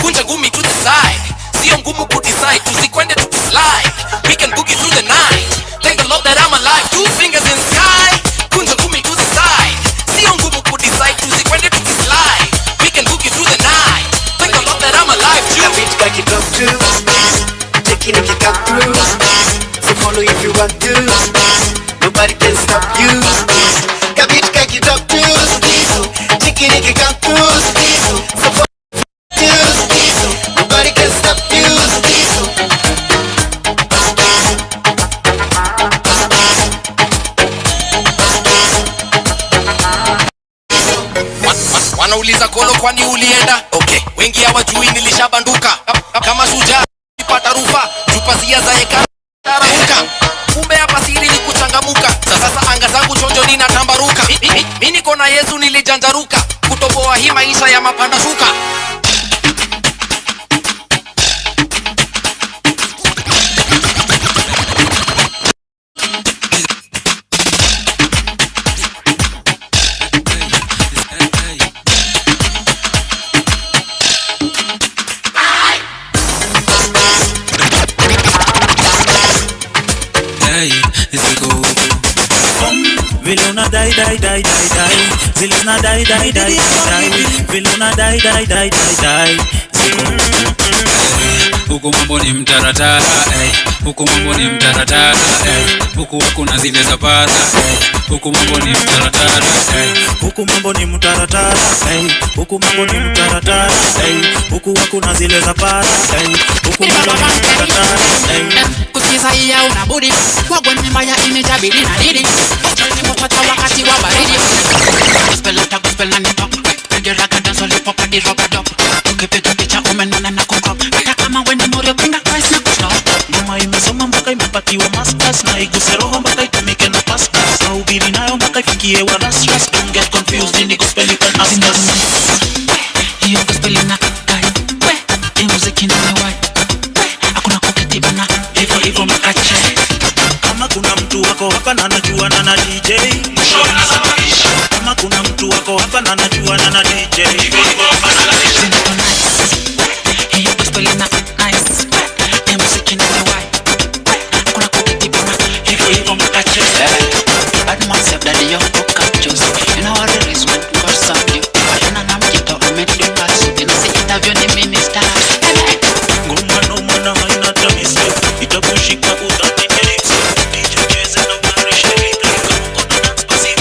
Kunja ngumi to the side. Sio ngumu kudecide, tusikwende tukislide. We can boogie through the night. Thank the Lord that I'm alive. Two fingers in the sky. Kunja ngumi to the side. Sio ngumu kudecide, tusikwende tukislide. We can boogie through the night. Thank the Lord that I'm alive. Beat got you drop to. Taking it you come through. So follow if you want to. Nobody can stop you. Wanauliza kolo kwani ulienda? Okay, wengi hawajui nilishabanduka. Kama shujaa pata rufa, jupazia za heka tararuka. Kumbe hapa siri ni kuchangamuka. Sasa anga zangu chonjo ninatambaruka. Mimi niko na Yesu nilijanjaruka. Kutoboa hii maisha ya mapanda shuka. Viluna die die die die die, Ziluna die die die die, Viluna die die die die die. Huku mambo ni mtaratara, huku mambo ni mtaratara, huku hakuna zile za para, huku mambo ni mtaratara, huku mambo ni mtaratara, huku mambo ni mtaratara, huku hakuna zile za para, huku mambo ni mtaratara. Kusikiza iya unabudi, wagwe ni mbaya imetabidi na didi, ni mtoto wakati wa baridi. Gospel after gospel na nipop, piga raga dance hip hop hadi rubber dub. Ukipiga picha umenona na kukrop, hata kama wewe ni morio pinga Christ na kustop. Ngoma imesoma mpaka imepatiwa masters, na iguse roho mpaka itumike na pastors, na ubiri nayo mpaka ifikie wa ras ras. Don't get confused in the gospel you can ask us. Hiyo gospel ina kai, we muziki ni wai, hakuna kuketi bana, hivyo hivyo makache. Kama kuna mtu wako hapa na anajua na na DJ, kama kuna mtu wako hapa na anajua na na DJ, hivyo hivyo makache. Hiyo gospel ina nice, we muziki ni wai, hakuna kuketi bana, hivyo hivyo makache. Bad man said that you hook up juice. You know what it is when God serve you. Wayana na mjito ameduka suti na si interview ni minister. Ngoma no mana haina tamise, itakushika udhani nilipse. DJ cheze na umarishe replay, kama uko na dance basi.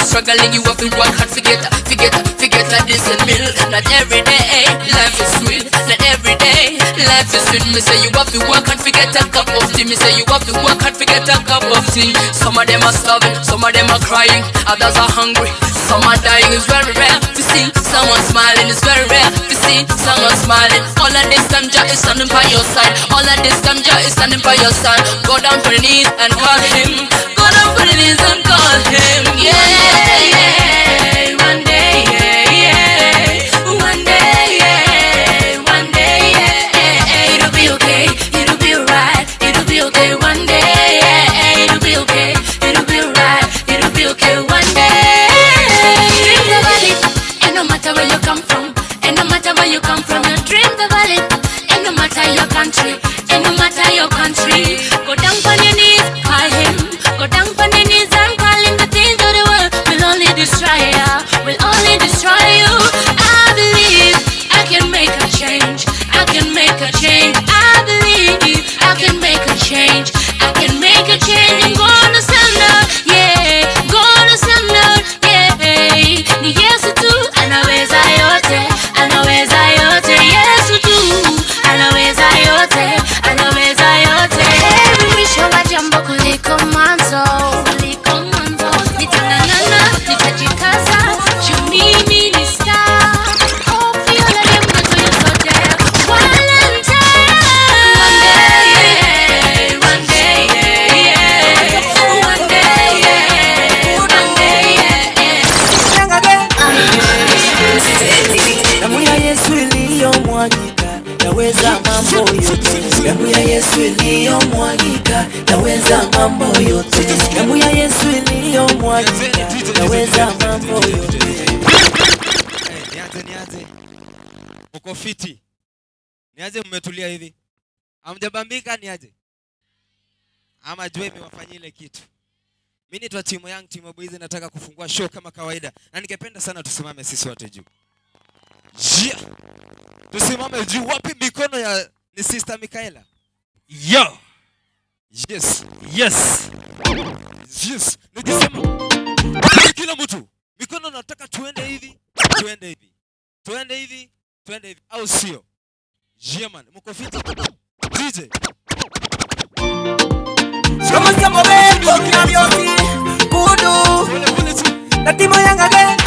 Struggling, you have to work hard, forget this and mill. Not every day, life is sweet. Not every day, life is sweet. Me say you have to work hard, forget a cup of tea. Me say you have to work hard, forget a cup of tea. Some of them are starving, some of them are crying, others are hungry, some are dying. It's very rare to see someone smiling. It's very rare to see someone smiling. All of this time, Jah is standing by your side. All of this time, Jah is standing by your side. Go down to the knees and call him. Go down to the knees and call him. Yeah, yeah, one day, yeah, yeah. One day, yeah, one day, yeah. It'll be okay, it'll be alright, it'll be okay one day, yeah. It'll be okay, it'll be alright, it'll be okay one day. Dreams are valid, and no matter where you come from, and no matter where you come from, your dreams are valid, and no matter your country, and no matter your country. Go down on your knees, call him. Go down on your knees and call him. The things of the world will only destroy you, will only destroy you. I believe I can make a change. I can make a change. I believe I can make a change. I can make a change. I'm gonna stand up, yeah. Gonna stand up, yeah. Ni Yesu tu anaweza yote, anaweza yote. Yesu tu anaweza yote, anaweza yote. Heri mwisho wa jambo kuliko mwanzo, kuliko mwanzo. Nitang'ang'ana, nitajikaza, juu mimi ni star. Hope you let them go to your soldier. Walenta. mambo yote. Damu ya Yesu iliyomwagika yaweza mambo yote. Damu ya Yesu iliyomwagika yaweza mambo yote. Nianze nianze. Uko fiti? Niaje, mmetulia hivi? Hamjabambika niaje? Ama jua imewafanyia ile kitu. Mimi naitwa Timo Young, Timo Boys, nataka kufungua show kama kawaida. Na ningependa sana tusimame sisi wote juu. Yeah. Tusimame juu. Wapi mikono ya ni Sister Michaela? Yo. Yes. Yes. Yes. Nikisema kila mtu mikono, nataka tuende hivi, tuende hivi. Tuende hivi, tuende hivi. Au sio? Yeah man, mko fiti? DJ. Kama siamo bello, kinavyosi kudu na Timo Young again.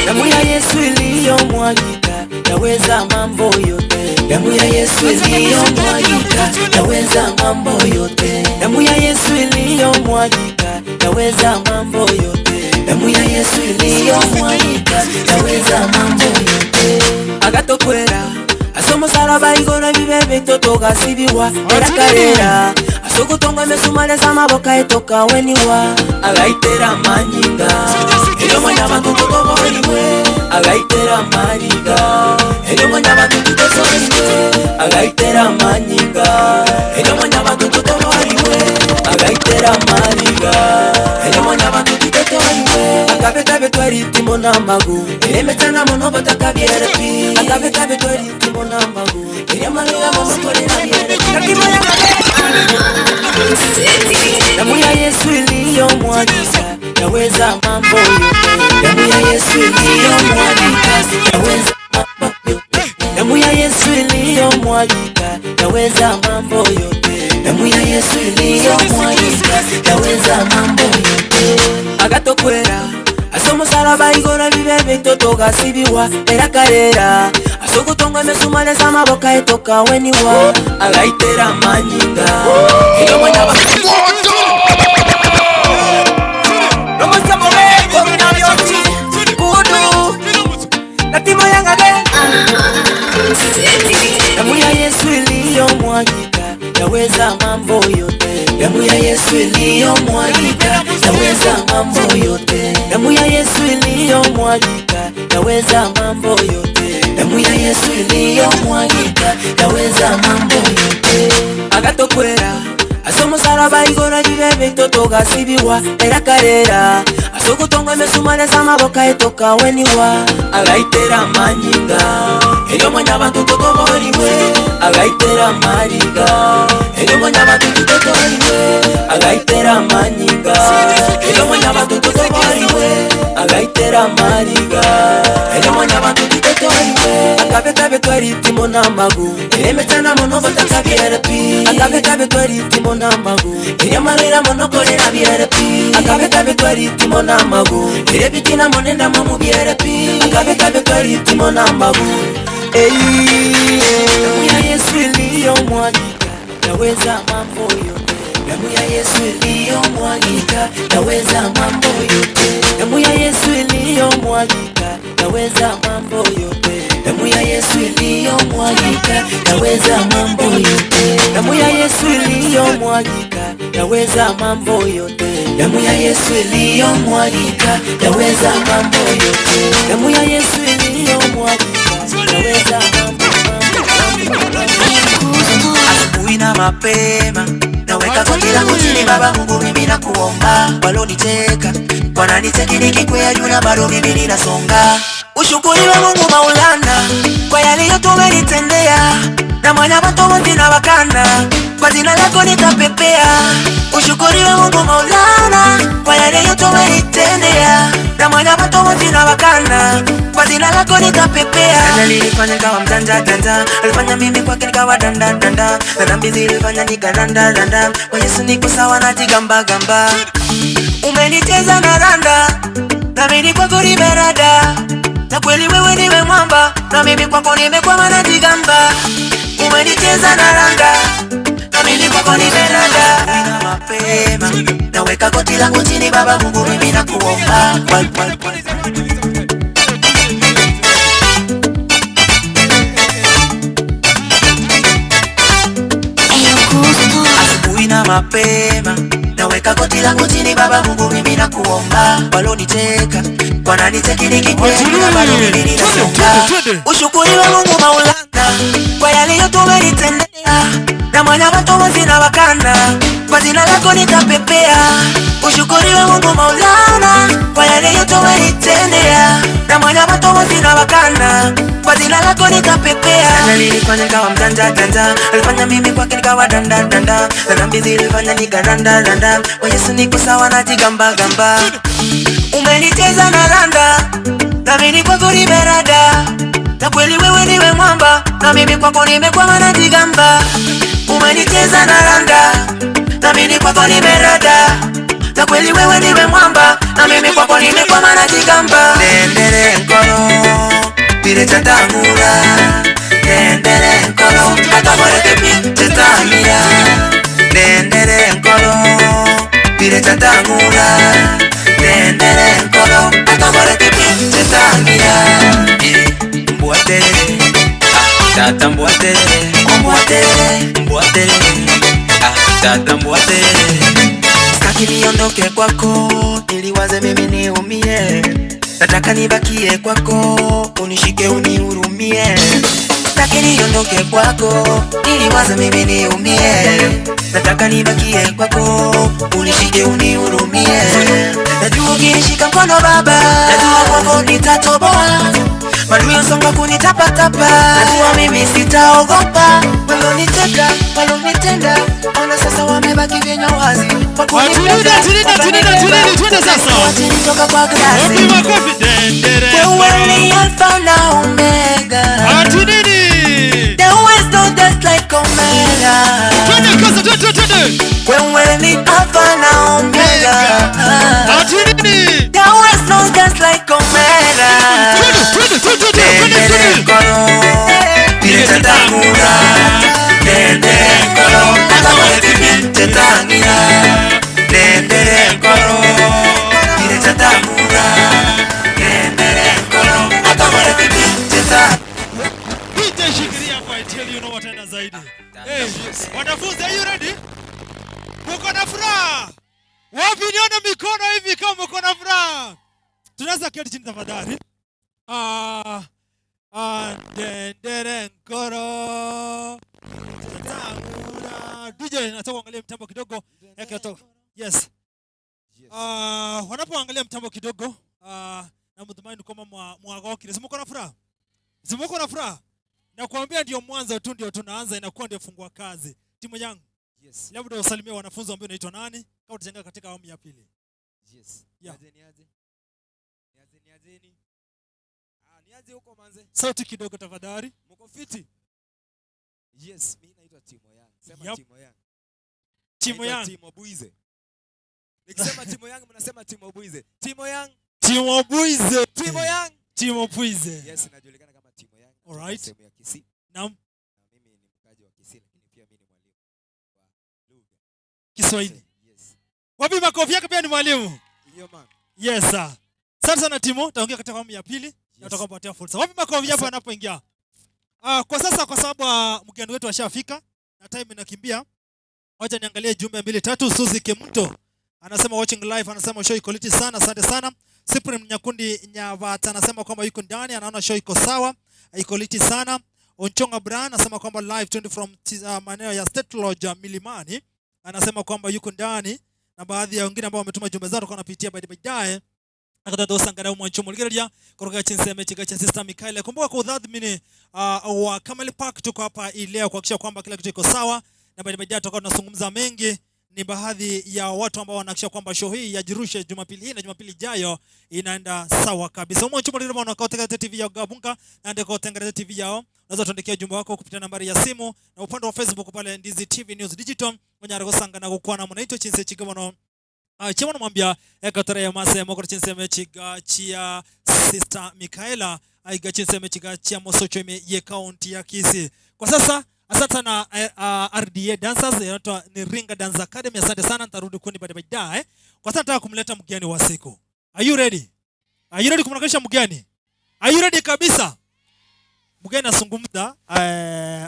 Damu ya Yesu iliyomwagika yaweza mambo yote. Damu ya Yesu iliyomwagika yaweza mambo yote. Damu ya Yesu iliyomwagika yaweza mambo yote. Damu ya Yesu iliyomwagika yaweza mambo yote. Agatokwera asomo salaba igoro bibebe totoka sibiwa era karera asokutonga mesumale zamaboka etoka weniwa agaitera manyinga eyo mwana bantu totoka weniwe agaitera mariga eyo mwana bantu totoka weniwe agaitera manyinga eyo mwana bantu totoka weniwe agaitera mariga eyo mwana bantu totoka weniwe akabeta betwari timo na magu eremetana mono batakabiera pi akabeta betwari timo na magu eremalira mono torera Damu ya Yesu iliyomwagika yaweza mambo yote. Damu ya Yesu iliyomwagika yaweza mambo yote. Damu ya Yesu iliyomwagika yaweza mambo yote. Damu ya Yesu iliyomwagika yaweza mambo yote. Agatokwera asomo salaba igora bibebe totoka sibiwa era karera asokutonga mesumale zamaboka etoka weniwa agaitera manyinga eyo mwana ba Romo samore kinavyosi kudu na Timo Young again. Damu ya Yesu iliyomwagika yaweza mambo yote. Damu ya Yesu iliyomwagika yaweza mambo yote. Damu ya Yesu iliyomwagika yaweza mambo yote. Damu ya Yesu iliyomwagika yaweza mambo yote. Agatokwera asomo salaba igoro bibebe totoka sibiwa era karera asokutonga mesumale zamaboka etoka weniwa agaitera manyinga eyo mwana bantu totoka weniwe agaitera mariga eyo mwana bantu totoka weniwe agaitera manyinga eyo mwana bantu totoka weniwe agaitera mariga eyo mwana bantu totoka weniwe akabeta betwari timo na magu eremetana mono batakabiera pi akabeta betwari timo na magu eremalira mono korera biera pi akabeta betwari timo na magu erebitina monenda mamu biera pi akabeta betwari timo na magu. Damu ya Yesu iliyomwagika yaweza mambo yote. Damu ya Yesu iliyomwagika yaweza mambo yote. Damu ya Yesu iliyomwagika yaweza mambo yote. Damu ya Yesu iliyomwagika yaweza mambo yote. Damu ya Yesu iliyomwagika yaweza mambo yote. Damu ya Yesu iliyomwagika yaweza mambo yote. Damu ya Yesu iliyomwagika yaweza mambo. Asubuhi na mapema naweka goti langu chini, Baba Mungu mimi nakuomba. Walonicheka wananicheki nikikwea juu na bado mimi ninasonga. Ushukuriwe Mungu Maulana kwa yale yote umenitendea, na mwana watu wote na wakana kwa jina lako nitapepea. Ushukuriwe Mungu Maulana kwa yale yote umenitendea, na mwana watu wote na wakana kwa jina lako nitapepea. Alifanya nikawa mjanja janja, alifanya mimi kwake nikawa danda danda, na dhambi zilifanya nikaranda randa. Kwa Yesu niko sawa na jigamba gamba. Umenicheza na randa, na mimi kwako nimerada, na kweli wewe niwe mwamba, na mimi kwako nimekwama na jigamba. Umenicheza na randa, na mimi kwako nimerada. Nina mapema naweka goti langu chini, Baba Mungu mimi nakuomba. mapema, naweka goti langu chini, Baba Mungu mimi nakuomba. Walonicheka wananicheki nikikwenda, bado mimi ninasonga. Ushukuriwe Mungu Maulana kwa yale yote umenitendea, na mwana watu wazina wakana, kwa jina lako nitapepea. Ushukuriwe Mungu Maulana kwa yale yote umenitendea, na mwana watu wazina wakana, kwa jina lako nitapepea. Nilifanya nikawa mjanja janja, alifanya mimi kwake nikawa danda danda, na dhambi zilifanya nikaranda randa, kwa Yesu niko sawa na jigamba gamba. Umeniteza na randa, na mimi kwako nimerada, na kweli wewe niwe mwamba, na mimi kwako nimekwama na jigamba. Umeniteza na randa, na mimi kwako nimerada, na kweli wewe niwe mwamba, na mimi kwako nimekwama na jigamba. Dendere nkoro, pire chatangura. Dendere nkoro, katabore tepi chetamira. Dendere nkoro, pire chatangura. Dendere nkoro, katabore tepi chetamira. Mbuatere, ah, tata mbuatere, mbuatere, mbuatere, ah, tata mbuatere. Sitaki niondoke kwako, niliwaze mimi niumie. Nataka nibakie kwako, unishike unihurumie. Sitaki niondoke kwako, niliwaze mimi niumie. Nataka nibakie kwako, unishike unihurumie. Najua ukinishika mkono Baba, najua kwako nitatoboa. Maadui songa kunitapatapa, najua mimi sitaogopa. Waloniteka, walonitenda, ona sasa wamebaki vinywa wazi. Twende sasa. Toka kwa glasi. Wewe ni Alpha na Omega. Ati nini? There is no death like Omega. Twende kasa, twende. Wewe ni Alpha na Omega. Ati nini? There is no death like Omega. Twende. Dendere nkoro, pire chatangura. Dendere nkoro, katabore tipi chetangira. Dendere nkoro, pire chatangura. Dendere nkoro, katabore tipi chetangira. DJ shikilia kwa I tell you know what tena zaidi. Hey, wanafunzi, are you ready? Mko na furaha? Wapi nione mikono hivi kama mko na furaha? Tunaweza keti chini tafadhali. Dendere nkoro tatangura. DJ nataka kuangalia mtambo kidogo. Yes. Wanapoangalia mtambo kidogo, na mtumaini kama mwagokire. Mko na furaha? Mko na furaha? Nakuambia ndio mwanzo tu, ndio tunaanza, inakuwa ndio fungua kazi. Timu yangu. Yes. Labda usalimie wanafunzi ambao unaitwa nani? Kama tutajenga katika awamu ya pili. Yes. Yeah. Niaje. Niajeni. Niaje huko manze. Sauti kidogo tafadhali. Mko fiti? Yes, mimi naitwa Timo Yang. Sema yep. Timo Yang. Timo Yang. Timo Buize. Nikisema Timo Yang mnasema Timo Buize. Timo Yang. Timo Buize. Timo Yang. Timo Buize. Yes, najulikana kama Timo Yang. All right. Sehemu ya Kisii. Naam. Na mimi ni mkaji wa Kisii, lakini pia mimi ni mwalimu wa lugha Kiswahili. Yes. Wapi makofi yake pia ni mwalimu? Hiyo man. Yes sir. Asante sana Timo, taongea katika awamu ya pili. Na tutakapopatia fursa. Wapi makofi hapo anapoingia? Kwa sasa kwa sababu mgeni wetu ashafika na time inakimbia. Wacha niangalie jumbe 2 3. Suzy Kimto anasema watching live, anasema show iko lit sana, asante sana. Cyprian Nyakundi Nyavata anasema kwamba yuko ndani, anaona show iko sawa, iko lit sana. Onchonga Brian anasema kwamba live 20 from maeneo ya State Lodge Milimani, anasema kwamba yuko ndani, na baadhi ya wengine ambao wametuma jumbe zao tutakuwa tunapitia baadaye. Akatoa sangara mwanchomo ligeria kutoka chinseme chika cha Sister Michaela. Kumbuka kwa udhamini wa Kamali Park tuko hapa ileo kuhakikisha kwamba kila kitu iko sawa, na baadaye tutakuwa tunazungumza mengi. Ni baadhi ya watu ambao wanahakikisha kwamba show hii ya Jirushe Jumapili hii na Jumapili ijayo inaenda sawa kabisa. Mwanchomo ligeria wana kwa TV ya Gabunka na ndiko Tengereza TV yao. Unaweza tuandikia jumbe wako kupitia nambari ya simu na upande wa Facebook pale Ndizi TV News Digital. Mwenye aragosanga na kukwana mnaitwa chinse chigamono. Chimono mwambia ekatore ya mase mokoro chinseme chiga chia Sister Michaela aiga chinseme chiga chia mosocho ime ye county ya Kisii. Kwa sasa asante sana RDA Dancers, inaitwa ni Ringa Dance Academy. Asante sana, nitarudi kuni baadaye. Kwa sasa nataka kumleta mgeni wa siku. Are you ready? Are you ready kumkaribisha mgeni? Are you ready kabisa? Mgeni asungumza,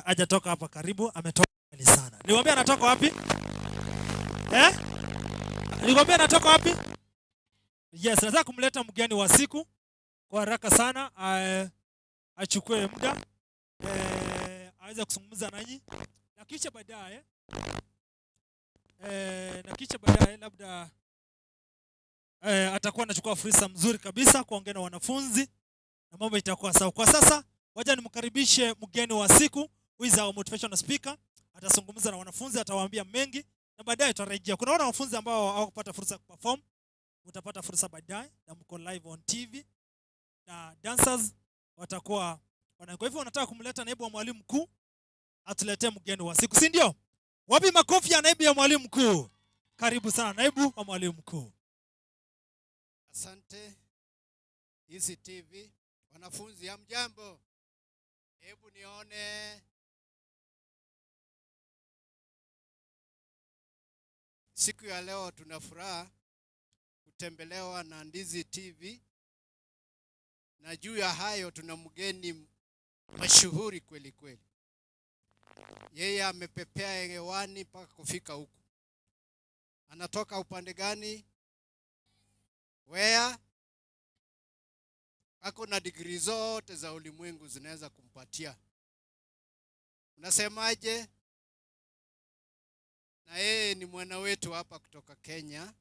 hajatoka hapa karibu, ametoka mbali sana. Niwaambie anatoka wapi? Eh? Nilikwambia natoka wapi? Yes, nataka kumleta mgeni wa siku kwa haraka sana, achukue muda aweze kuzungumza nanyi, na kisha baadaye labda atakuwa anachukua fursa mzuri kabisa kuongea na wanafunzi na mambo itakuwa sawa. Kwa sasa wacha nimkaribishe mgeni wa siku, who is our motivational speaker. Atazungumza na wanafunzi, atawaambia mengi na baadaye tutarejea. Kuna wanafunzi ambao hawakupata fursa ya kuperform, utapata fursa baadaye na mko live on TV na dancers watakuwa wana. Kwa hivyo nataka kumleta naibu wa mwalimu mkuu atuletee mgeni wa siku, si ndio? Wapi makofi ya naibu ya mwalimu mkuu? Karibu sana naibu wa mwalimu mkuu. Asante Easy TV. Wanafunzi hamjambo? Hebu nione. Siku ya leo tuna furaha kutembelewa na Ndizi TV, na juu ya hayo tuna mgeni mashuhuri kweli kweli. Yeye amepepea hewani mpaka kufika huku. Anatoka upande gani? Where? Ako na degree zote za ulimwengu zinaweza kumpatia. Unasemaje? Na yeye ni mwana wetu hapa kutoka Kenya.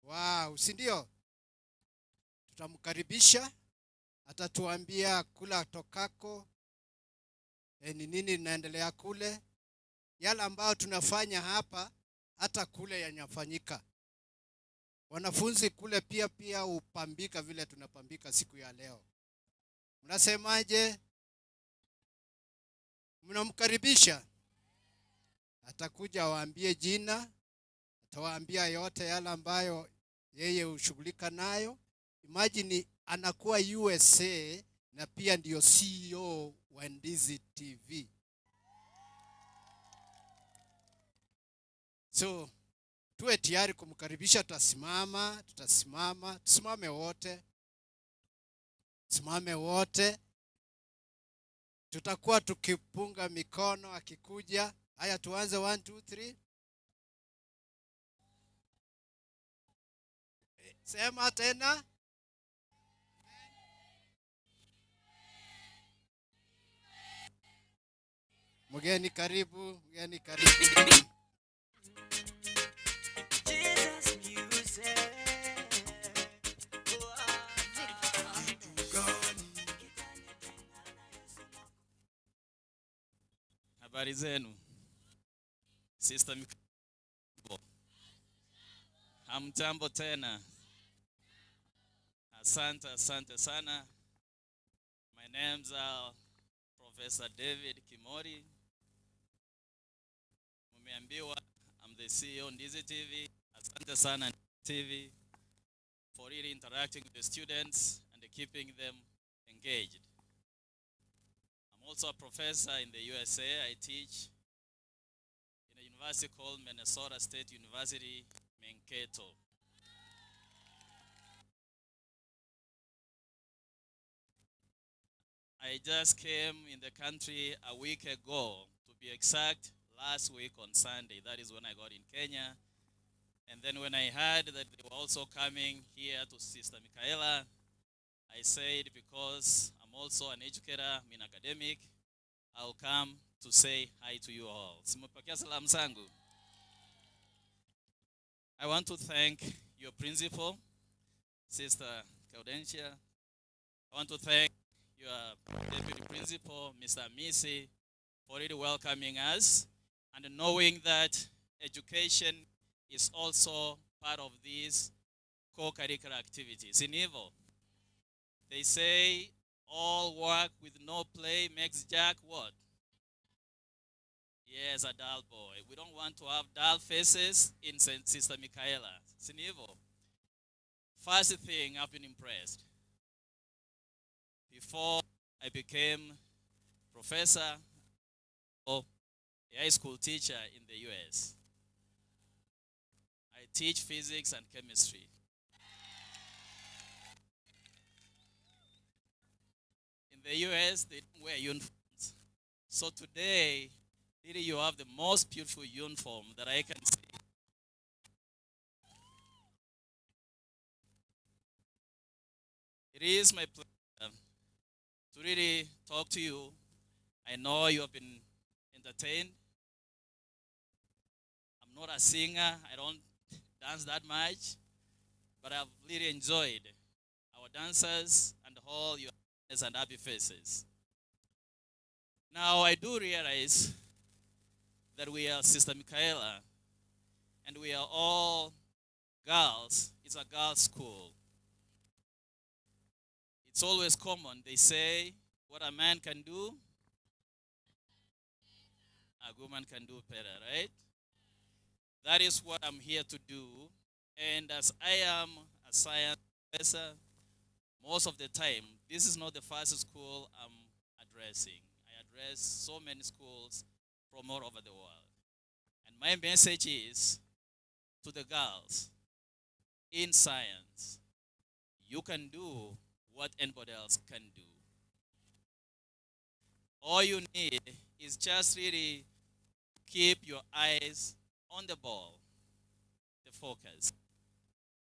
Wow, si ndio? Tutamkaribisha, atatuambia kula tokako, ni nini linaendelea kule. Yale ambayo tunafanya hapa hata kule yanafanyika. Wanafunzi kule pia upambika vile tunapambika siku ya leo. Mnasemaje? Mnamkaribisha? Atakuja waambie jina, atawaambia yote yale ambayo yeye hushughulika nayo. Imagine anakuwa USA na pia ndio CEO wa Ndizi TV. So tuwe tayari kumkaribisha. Tutasimama, tusimame wote. Simame wote. Tutakuwa tukipunga mikono akikuja. Haya, tuanze 1 2 3. Sema tena. Mgeni karibu, mgeni karibu. Habari zenu. Sister Miko. Hamjambo tena. Asante, asante sana. My name's Professor David Kimori. Mumeambiwa I'm the CEO Ndizi TV. Asante sana TV for really interacting with the students and keeping them engaged. I'm also a professor in the USA. I teach in a university called Minnesota State University, Mankato. I just came in the country a week ago, to be exact, last week on Sunday. That is when I got in Kenya. And then when I heard that they were also coming here to Sister Michaela, I said, because I'm also an educator, I'm an academic, I'll come to say hi to you all. Simupokea salamu zangu. I want to thank your principal, Sister Gaudentia. I want to thank your deputy principal, Mr. Misi, for really welcoming us and knowing that education is also part of these co-curricular activities. In Evo, they say all work with no play makes Jack what? Yes, a dull boy. We don't want to have dull faces in Sister Michaela. Sinivo. First thing, I've been impressed. Before I became professor or a high school teacher in the US, I teach physics and chemistry. In the US, they don't wear uniforms. So today, really, you have the most beautiful uniform that I can see It is my pleasure to really talk to you. I know you have been entertained. I'm not a singer. I don't dance that much, but I've really enjoyed our dancers and all your and happy faces. Now, I do realize that we are Sister Michaela, and we are all girls. It's a girls' school. It's always common. They say, what a man can do, a woman can do better, right? That is what I'm here to do. And as I am a science professor, most of the time, this is not the first school I'm addressing. I address so many schools from all over the world. And my message is to the girls in science, you can do what anybody else can do. All you need is just really keep your eyes on the ball, the focus.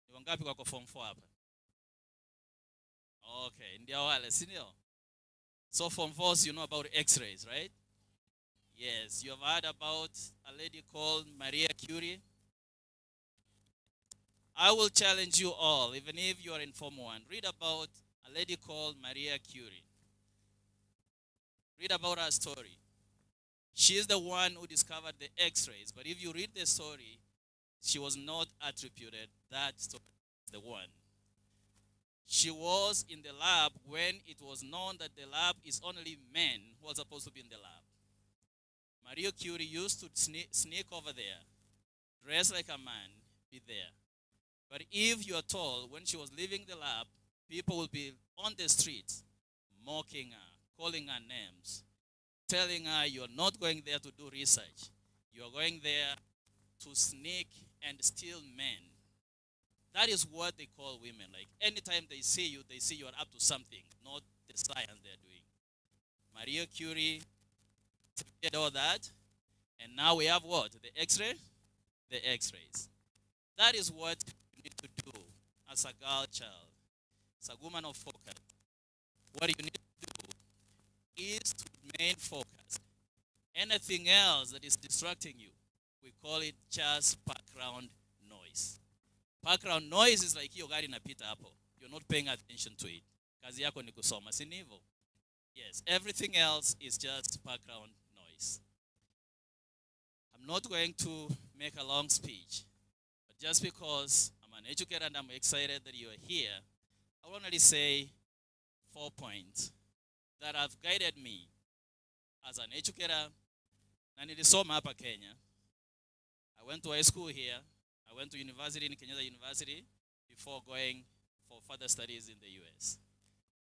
Ni wangapi wako form 4 hapa? Okay, ndio wale, si ndio? So form 4s, you know about x-rays, right? Yes, you have heard about a lady called Maria Curie. I will challenge you all, even if you are in Form 1, read about a lady called Maria Curie. Read about her story. She is the one who discovered the x-rays, but if you read the story, she was not attributed that story as the one. She was in the lab when it was known that the lab is only men who are supposed to be in the lab. Maria Curie used to sneak over there, dress like a man, be there. But if you are told, when she was leaving the lab, people will be on the streets mocking her, calling her names, telling her you're not going there to do research. You're going there to sneak and steal men. That is what they call women. Like anytime they see you are up to something, not the science they're doing. Maria Curie did all that. And now we have what? The x-ray? The x-rays. That is what you need to do as a girl child, as a woman of focus. What you need to do is to remain focused. Anything else that is distracting you, we call it just background noise. Background noise is like hiyo gari inapita hapo. You're not paying attention to it. Kazi yako ni kusoma, si ndivyo? Yes, everything else is just background noise. I'm not going to make a long speech, but just because I'm an educator and I'm excited that you are here, I want to say 4 points that have guided me as an educator. Na nilisoma hapa Kenya. I went to high school here. I went to university in Kenyatta University before going for further studies in the US.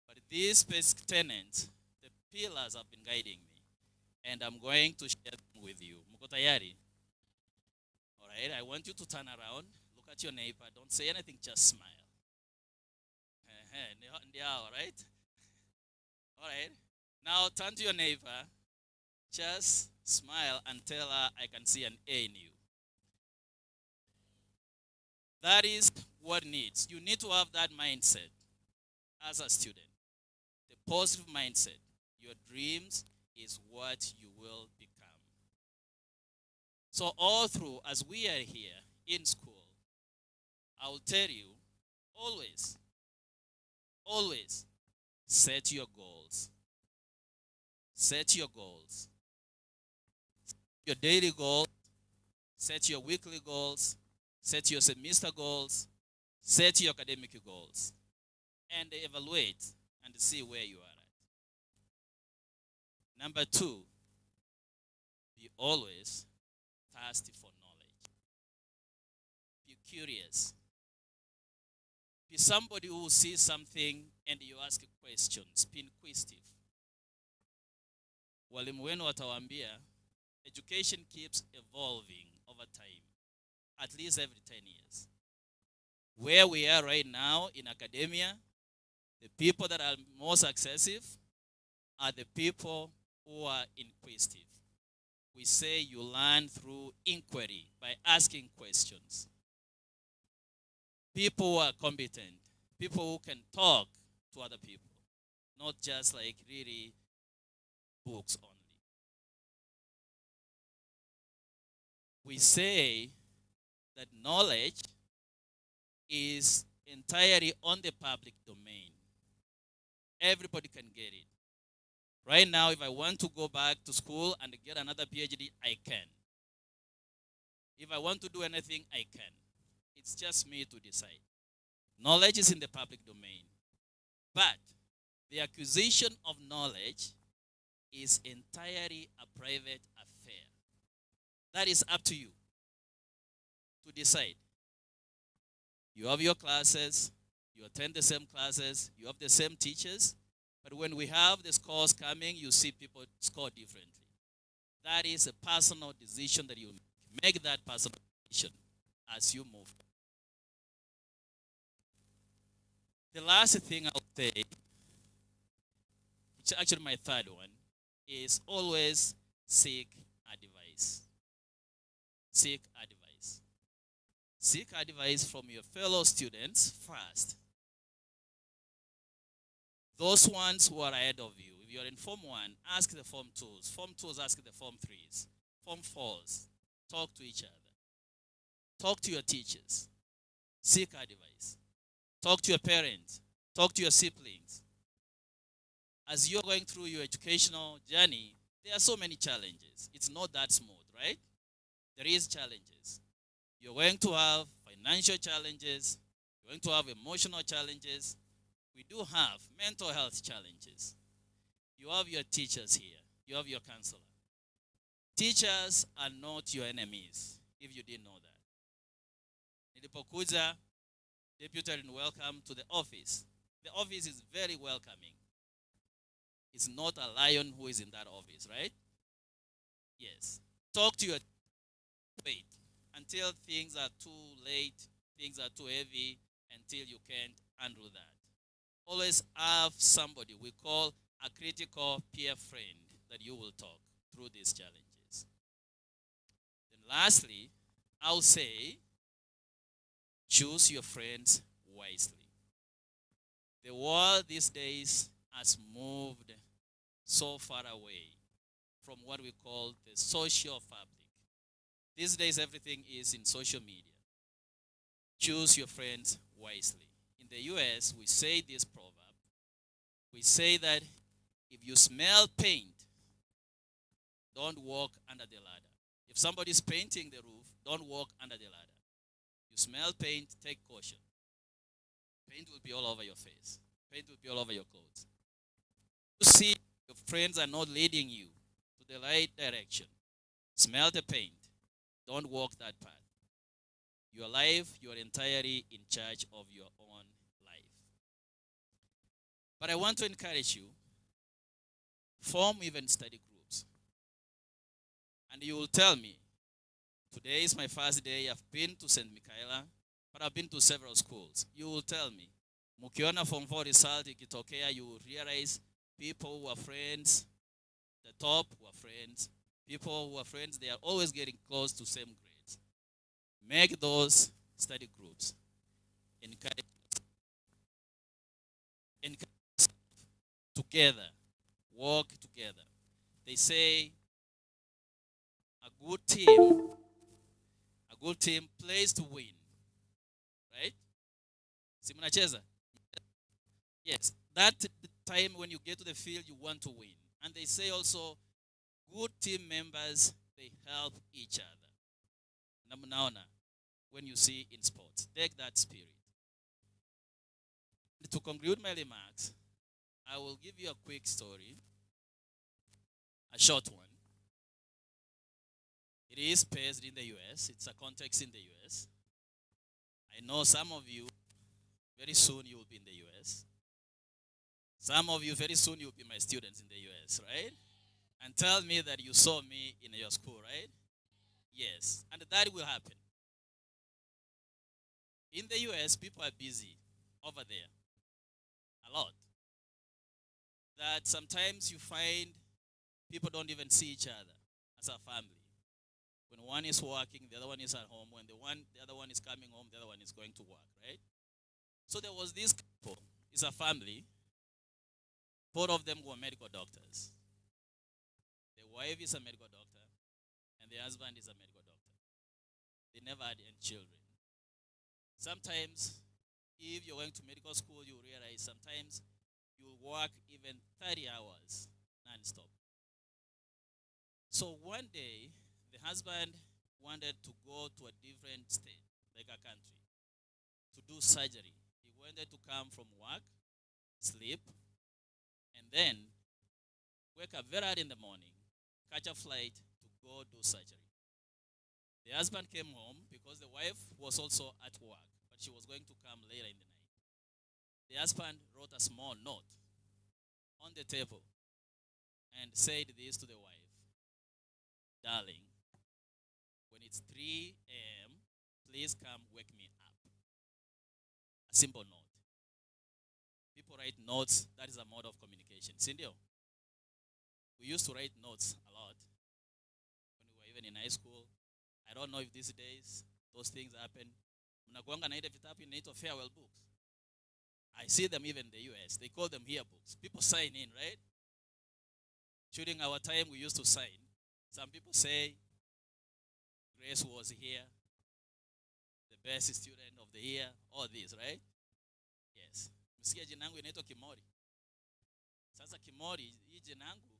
But these basic tenets, the pillars have been guiding me, and I'm going to share them with you. Mko tayari? All right, I want you to turn around, look at your neighbor, don't say anything, just smile. All right? All right. Now turn to your neighbor, just smile and tell her, I can see an A in you. That is what needs. You need to have that mindset as a student. The positive mindset. Your dreams is what you will become. So all through, as we are here in school, I will tell you, always, always set your goals. Set your goals. Set your daily goals. Set your weekly goals. Set your semester goals. Set your academic goals. And evaluate and see where you are at. Number 2, be always thirsty for knowledge. Be curious. Be somebody who sees something and you ask questions. Be inquisitive. Walimu wenu watawaambia, education keeps evolving over time, at least every 10 years. Where we are right now in academia, the people that are more successful are the people who are inquisitive. We say you learn through inquiry, by asking questions. People who are competent, people who can talk to other people, not just like really books only. We say that knowledge is entirely on the public domain. Everybody can get it. Right now, if I want to go back to school and get another PhD, I can. If I want to do anything, I can. It's just me to decide. Knowledge is in the public domain. But the acquisition of knowledge is entirely a private affair. That is up to you to decide. You have your classes, you attend the same classes, you have the same teachers, but when we have the scores coming, you see people score differently. That is a personal decision that you make. Make that personal decision as you move. The last thing I'll say, which is actually my third one, is always seek advice. Seek advice. Seek advice from your fellow students first. Those ones who are ahead of you. If you're in Form 1, ask the Form 2s. Form 2s, ask the Form 3s. Form 4s. Talk to each other. Talk to your teachers. Seek advice. Talk to your parents. Talk to your siblings. As you're going through your educational journey, there are so many challenges. It's not that smooth, right? There is challenges. You're going to have financial challenges. You're going to have emotional challenges. We do have mental health challenges. You have your teachers here. You have your counselor. Teachers are not your enemies, if you didn't know that. Nilipokuja, deputy and welcome to the office. The office is very welcoming. It's not a lion who is in that office, right? Yes. Talk to your wait until things are too late, things are too heavy, until you can't handle that. Always have somebody we call a critical peer friend that you will talk through these challenges. Then lastly, I'll say, choose your friends wisely. The world these days has moved so far away from what we call the social fabric. These days, everything is in social media. Choose your friends wisely. In the US, we say this proverb. We say that if you smell paint, don't walk under the ladder. If somebody's painting the roof, don't walk under the ladder. You smell paint, take caution. Paint will be all over your face. Paint will be all over your clothes. You see your friends are not leading you to the right direction. Smell the paint. Don't walk that path. Your life, you are entirely in charge of your own life. But I want to encourage you, form even study groups. And you will tell me, today is my first day, I've been to St. Michaela, but I've been to several schools. You will tell me, mukiona Form 4 result ikitokea, you will realize people who are friends, the top who are friends, people who are friends, they are always getting close to same grades. Make those study groups. Encourage together. Work together. They say a good team plays to win. Right? Si mnacheza? Yes. That time when you get to the field, you want to win. And they say also, good team members, they help each other. Na mnaona, when you see in sports, take that spirit. To conclude my remarks, I will give you a quick story, a short one. It is based in the US. It's a context in the US. I know some of you, very soon you will be in the US. Some of you, very soon you will be my students in the US, right? And tell me that you saw me in your school, right? Yes, and that will happen. In the US, people are busy over there, a lot. That sometimes you find people don't even see each other as a family. When one is working, the other one is at home. When the other one is coming home, the other one is going to work, right? So there was this couple, it's a family. Both of them were medical doctors. The wife is a medical doctor, and the husband is a medical doctor. They never had any children. Sometimes, if you're going to medical school, you realize sometimes you work even 30 hours non-stop. So one day, the husband wanted to go to a different state, like a country, to do surgery. He wanted to come from work, sleep, and then wake up very early in the morning, catch a flight to go do surgery. The husband came home because the wife was also at work, but she was going to come later in the night. The husband wrote a small note on the table and said this to the wife: "Darling, when it's 3 a.m., please come wake me up." A simple note. People write notes. That is a mode of communication. Sindio? We used to write notes a lot when we were even in high school. I don't know if these days those things happen. Mnakuanga na ile vitabu inaitwa farewell books. I see them even in the US. They call them yearbooks. People sign in, right? During our time, we used to sign. Some people say, Grace was here, the best student of the year, all this, right? Yes. Msikia jina yangu inaitwa Kimori. Sasa Kimori, hii jina yangu,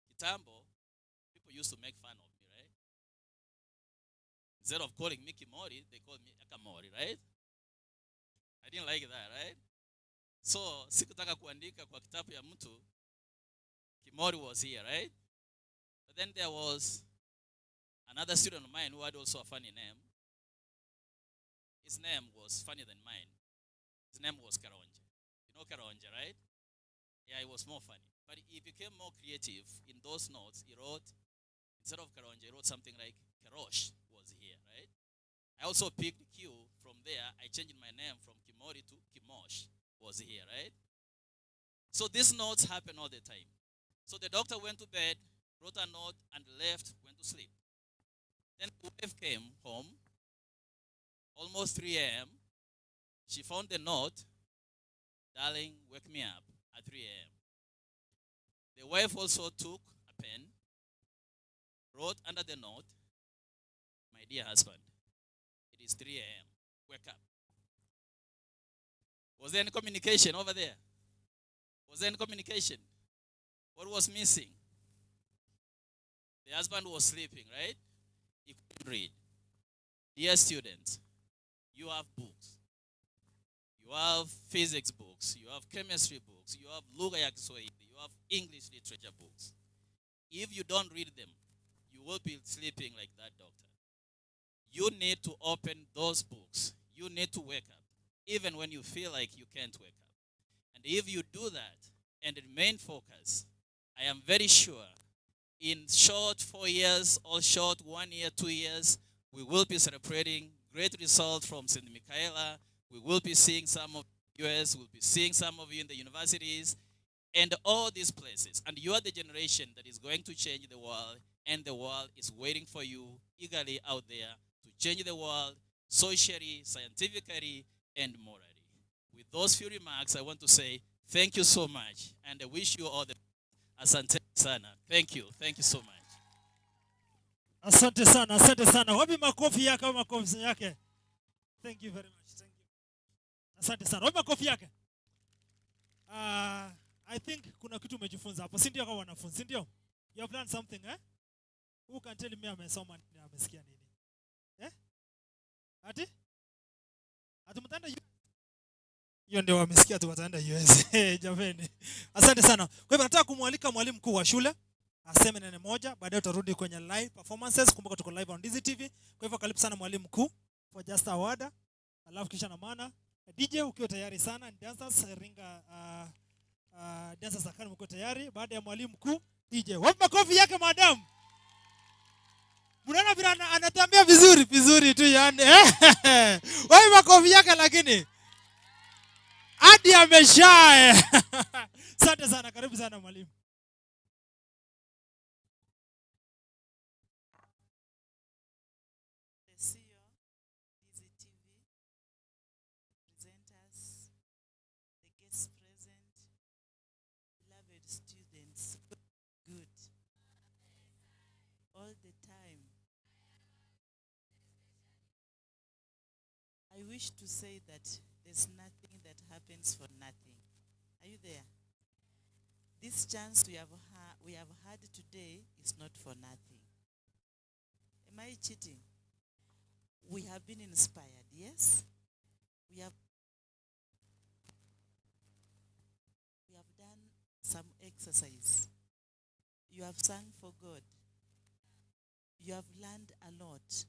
kitambo, people used to make fun of me, right? Instead of calling me Kimori, they called me Akamori, right? I didn't like that, right? So, sikutaka kuandika kwa kitabu ya mtu, Kimori was here, right? But then there was another student of mine who had also a funny name. His name was funnier than mine. His name was Karonje. You know Karonje, right? Yeah, it was more funny. But he became more creative. In those notes, he wrote, instead of Karonje, he wrote something like Karosh was here, right? I also picked Q from there. I changed my name from Kimori to Kimosh was here, right? So these notes happen all the time. So the doctor went to bed, wrote a note, and left, went to sleep. Then the wife came home, almost 3 a.m. She found the note, "Darling, wake me up at 3 a.m. The wife also took a pen, wrote under the note, "My dear husband, it is 3 a.m. Wake up." Was there any communication over there? Was there any communication? What was missing? The husband was sleeping, right? He couldn't read. Dear students, you have books. You have physics books. You have chemistry books. You have lugha ya Kiswahili. You have English literature books. If you don't read them, you will be sleeping like that doctor. You need to open those books. You need to wake up, even when you feel like you can't wake up. And if you do that and remain focused, I am very sure in short 4 years or short 1 year, 2 years, we will be celebrating great results from St. Michaela. We will be seeing some of the US, we'll be seeing some of you in the universities and all these places. And you are the generation that is going to change the world, and the world is waiting for you eagerly out there to change the world socially, scientifically, and morally. With those few remarks, I want to say thank you so much, and I wish you all the best. Asante sana. Thank you. Thank you so much. Asante sana, asante sana. Wapi makofi yake, wapi makofi yake? Thank you very much. Thank you. Asante sana. Wapi makofi yake? I think kuna kitu umejifunza hapo, si ndio kwa wanafunzi, si ndio? You have learned something, eh? Who can tell me amesoma nini, amesikia nini? Eh? Ati? Ati mtaenda hiyo ndio wamesikia tu wataenda US. Jameni. Asante sana. Kwa hivyo nataka kumwalika mwalimu mkuu wa shule aseme neno moja, baadaye tutarudi kwenye live performances. Kumbuka tuko live on Ndizi TV. Kwa hivyo karibu sana mwalimu mkuu for just a word. Alafu kisha na maana DJ ukiwa tayari sana, dancers ringa dancers akani mko tayari. Baada ya mwalimu mkuu DJ. Wapi makofi yake madam? Mnaona vile anatambia vizuri vizuri tu yani. Wapi makofi yake lakini? Hadi ameshae. Asante sana, karibu sana mwalimu. The CEO, Ndizi TV, the presenters, the guests present, wish to say that there's nothing that happens for nothing. Are you there? This chance we have had today is not for nothing. Am I cheating? We have been inspired, yes? We have done some exercise. You have sung for God. You have learned a lot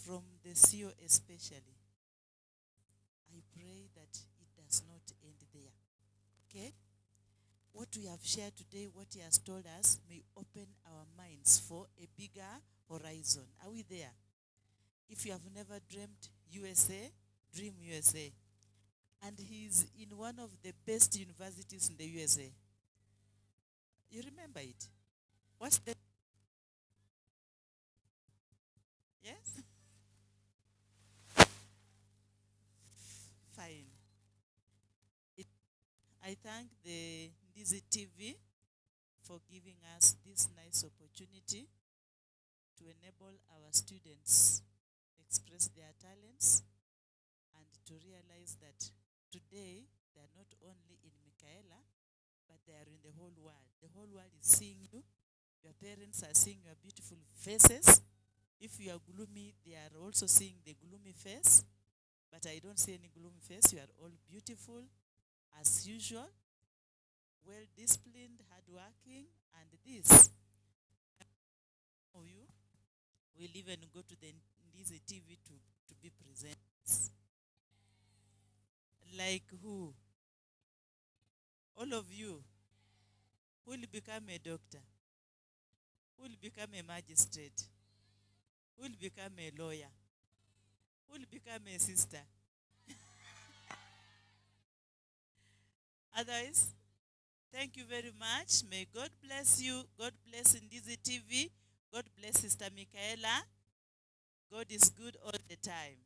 from the CEO especially. I pray that it does not end there. Okay? What we have shared today, what he has told us, may open our minds for a bigger horizon. Are we there? If you have never dreamt USA, dream USA. And he's in one of the best universities in the USA. You remember it? What's the... Yes? Fine. I thank the Ndizi TV for giving us this nice opportunity to enable our students express their talents and to realize that today they are not only in Michaela, but they are in the whole world. The whole world is seeing you. Your parents are seeing your beautiful faces. If you are gloomy, they are also seeing the gloomy face. But I don't see any gloomy face. You are all beautiful, as usual, well-disciplined, hardworking, and this. You will even go to the Ndizi TV to be present. Like who? All of you. Who will become a doctor? Who will become a magistrate? Who will become a lawyer? Who will become a sister? Otherwise, thank you very much. May God bless you. God bless Ndizi TV. God bless Sister Michaela. God is good all the time.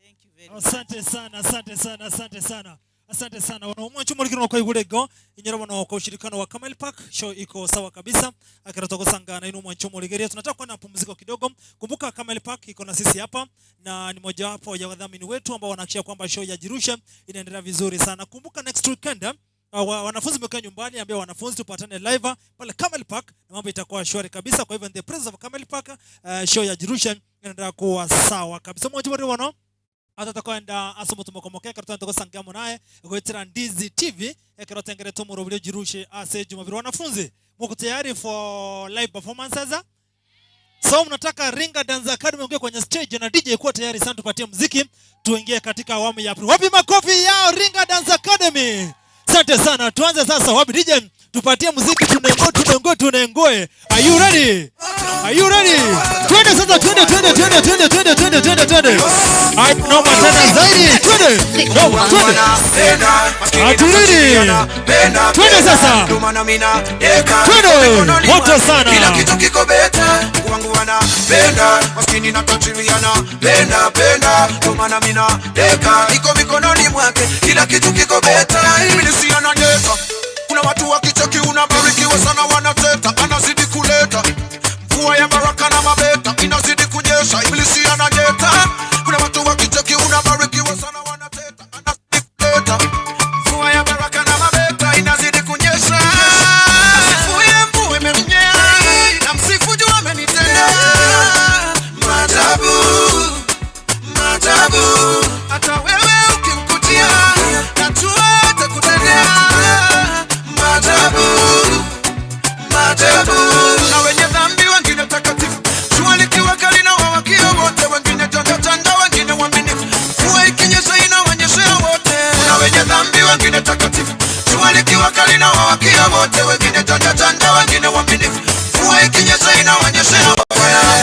Thank you very much. Asante sana, asante sana, asante sana. Asante sana. Wanaomwachu mwalikino kwa igulego. Inyera kwa ushirikiano wa Camel Park. Show iko sawa kabisa. Akira sanga na inu mwanchu mwaligeria. Tunataka kuwa na pumziko kidogo. Kumbuka Camel Park iko na sisi hapa. Na ni moja wapo ya wadhamini wetu ambao wanahakikisha kwamba show ya Jirushe inaendelea vizuri sana. Kumbuka next weekend wanafunzi mmekaa nyumbani, ambia wanafunzi tupatane live pale Camel Park na mambo itakuwa shwari kabisa. Kwa hivyo in the presence of Camel Park, show ya Jirushe inaendelea kuwa sawa kabisa. Mwanchu mwaligeria atatakwenda asomo tumokomoke karutando sangamo naye goetera Ndizi TV ekerotengere tomoro brio Jirushe ase Jumapili. Wanafunzi mko tayari for live performances? So mnataka Ringa Dance Academy ongee kwenye stage na DJ kuwa tayari sana tupatie muziki tuingie katika awamu ya pili. Wapi makofi yao Ringa Dance Academy? Asante sana. Tuanze sasa. Wapi DJ tupatie muziki tunengoe tunengoe tunengoe. Are you ready? Are you ready? Twende sasa, twende twende twende twende twende twende twende twende. Ai no matana zaidi. Twende. No twende. Aturidi. Twende sasa. Twende. Moto sana. Kila kitu kiko beta. Wangu wanapenda, maskini na tajiriana. Penda penda, ndo maana mina deka. Niko mikononi mwake, kila kitu kiko beta. Mimi si anadeka. Kuna watu wakicheki unabarikiwa sana wanateta, anazidi kuleta mvua ya baraka na mabeta inazidi kunyesha, ibilisi anajeta. Kuna watu wakicheki unabarikiwa sana wanateta, anazidi kuleta mvua ya baraka na mabeta inazidi kunyesha. Sifu ya mvua imemnyea na msifu juu amenitendea maajabu, maajabu. Hata wewe ukimkutia najua atakutendea maajabu, maajabu. Na wenye dhambi wengine takatifu, jua likiwa kali na wawakia wote, wengine janja wengine waaminifu, mvua ikinyesha inawanyeshea wote. Na wenye dhambi wengine takatifu, jua likiwa kali na wawakia wote, wengine janja wengine waaminifu, mvua ikinyesha inawanyeshea wote.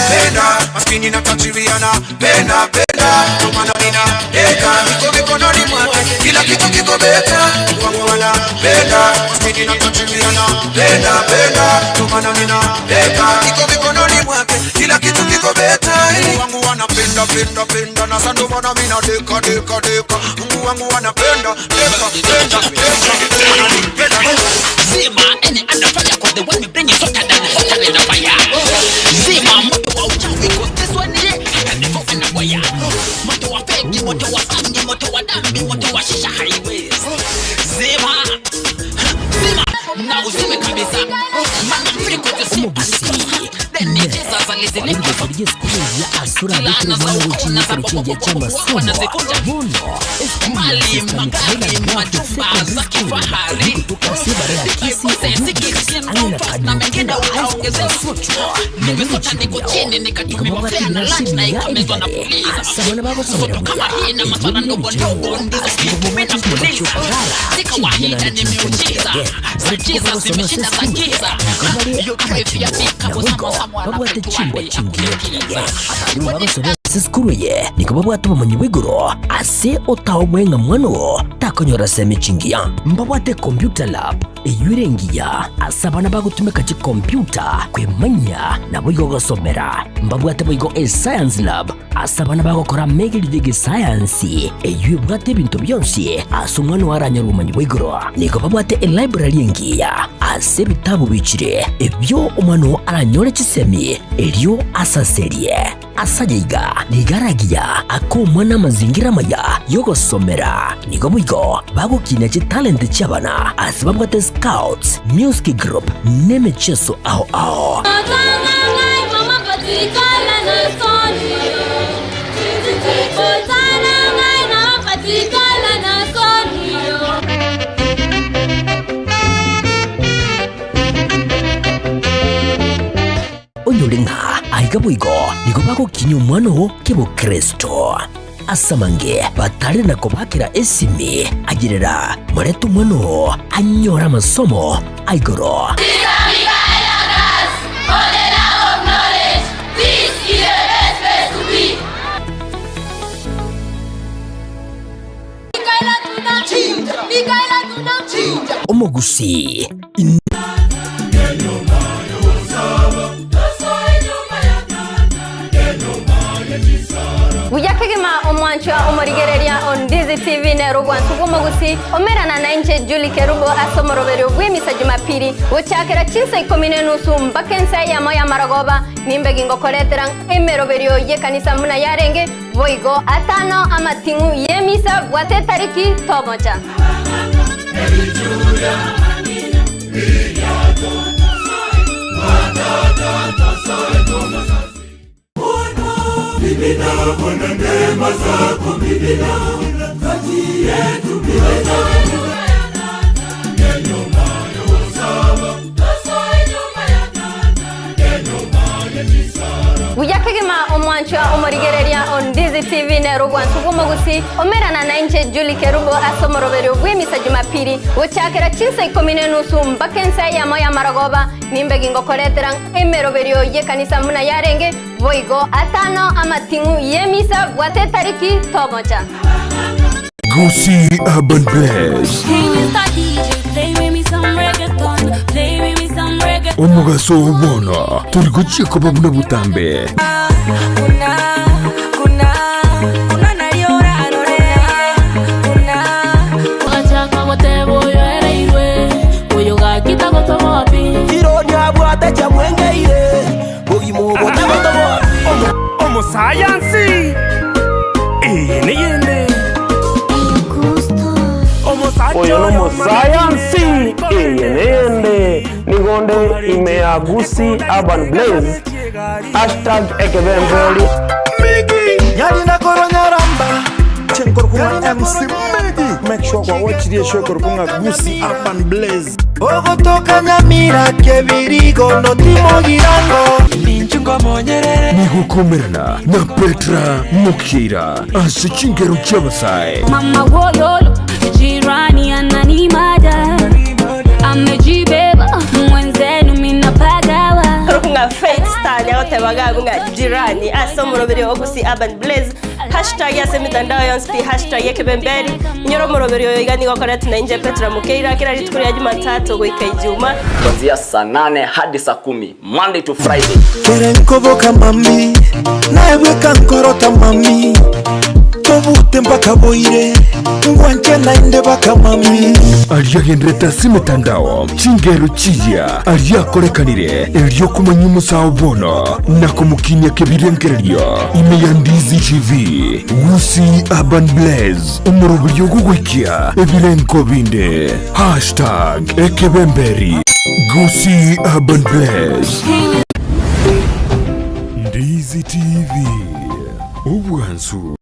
Penda maskini na tajiriana, penda penda, ndo maana nina deka. Niko mikononi mwake, kila kitu kiko beta. Wangu wanapenda, maskini na tajiriana, penda penda, ndo maana nina deka. Niko mikononi mwake, kila kitu kiko beta. Mungu wangu wanapenda penda penda, na sasa ndo maana mina deka deka deka. Mungu wangu wanapenda deka deka deka. Zima any other fire, cause the one we bring is hotter than the fire. Zima moto wa uchawi, cause this one here hata niko anawaya. Moto wa Omogusii ya asura bikira mwana w'ichinyi rukingi cy'amasomo bono eskuru ya Sister Michaela Girls Secondary School kutoka Sebara ya Kisii Obugi na Kanyukinga High School Socho na lili chini yao ikamabwati birasi biya ebigare asabona bagosomera buya ezimwe micheo asibomati mubachopagara chigena nechimukege barikuko basoma se skuru ikamare abakino na bwigo babwate chimbwa chingiye abarimu babasomera ase ye niko babwate obumanyi bw'igoro ase otaobwenga mwano takonyora seme chingiya mbabwate computer lab eyurengiya ase abana bagotumeka chikompyuta kwemanya nabo igo gosomera mbabwate boigo e science lab ase abana bagokora megerire science eyu ebwate ebinto byonsi ase omwana waranyora obumanyi bw'igoro niko babwate e library engiya ase ebitabu bichire ebyo omwana aranyore chisemi eryo asaserie asajeiga nigaragia ako mwana mazingira maya yogosomera nigo bwigo bagokina chitalent chiabana ase babwate scouts music group nemicheso ao ao onyolenga aiga bwigo nigo bagokinya omwana kebokristo asamange batari na kobakira esimi agirera mureta omwana anyora amasomo aigoro. Omogusi Buyakegema omwanchwa omorigereria on Ndizi TV nero gwansugu omogusi omerana na inche Julie Kerubo asomoroberio bw'emisa Jumapili gochakera chinsa 10:30 mpaka ensa yamo ya marogoba nimbe gingokoretera emeroberio ye kanisa muna yarenge boigo atano amatingu yemisa bwate tariki tomoja. Buyakegema omwanchwa omorigereria on Ndizi TV nero gwansugu omogusi omerana na inche Julie Kerubo asomoroberio bw'emisa Jumapili gochakera chinsa 10:30 mpaka ensa yamo ya marogoba nimbe gingokoretera emeroberio ye kanisa muna yarenge boigo atano amatingu yemisa bwate tariki tomoja. Gusii Urban Blaze. Omugaso obono turi gucika babuna butambe. Omusayansi niyende oyo nomusayansi niyende nigonde imea Gusii Urban Blaze hashtag ekebembeli yalina koronyaramba chenkorkunga MC Migi make sure kwa watch the show korkunga Gusii Urban Blaze ogotoka Nyamira kebirigo notimogirango nigukomerana na Petra Mukira ase chingero ky'abasae mama wololo jirani ananimada amejibeba mwenzenu minapagawa korkunga Faith Star nyagotebaga bunga jirani asomorobere Gusii Urban Blaze hashtag ya semitandao yonspi hashtag yekebemberi nyoro moroberio igani gokora tunainje Petra Mukeira kila rituko ya Jumatatu goika Ijumaa kuanzia saa 8 hadi saa 10 Monday to Friday. Kerenkoboka mami naebweka nkorota mami tobute mpaka boire ngwanche nainde baka mami aliyagendreta si mitandao chingero chiya aliyakorekanire eryokumanya umusawo bono nakumukinya kebirengererio ime ya Ndizi TV Gusii Urban Blaze umurubyo gugwikia ebirenko binde hashtag ekebemberi. Gusii Urban Blaze. Ndizi TV. Ubwansu.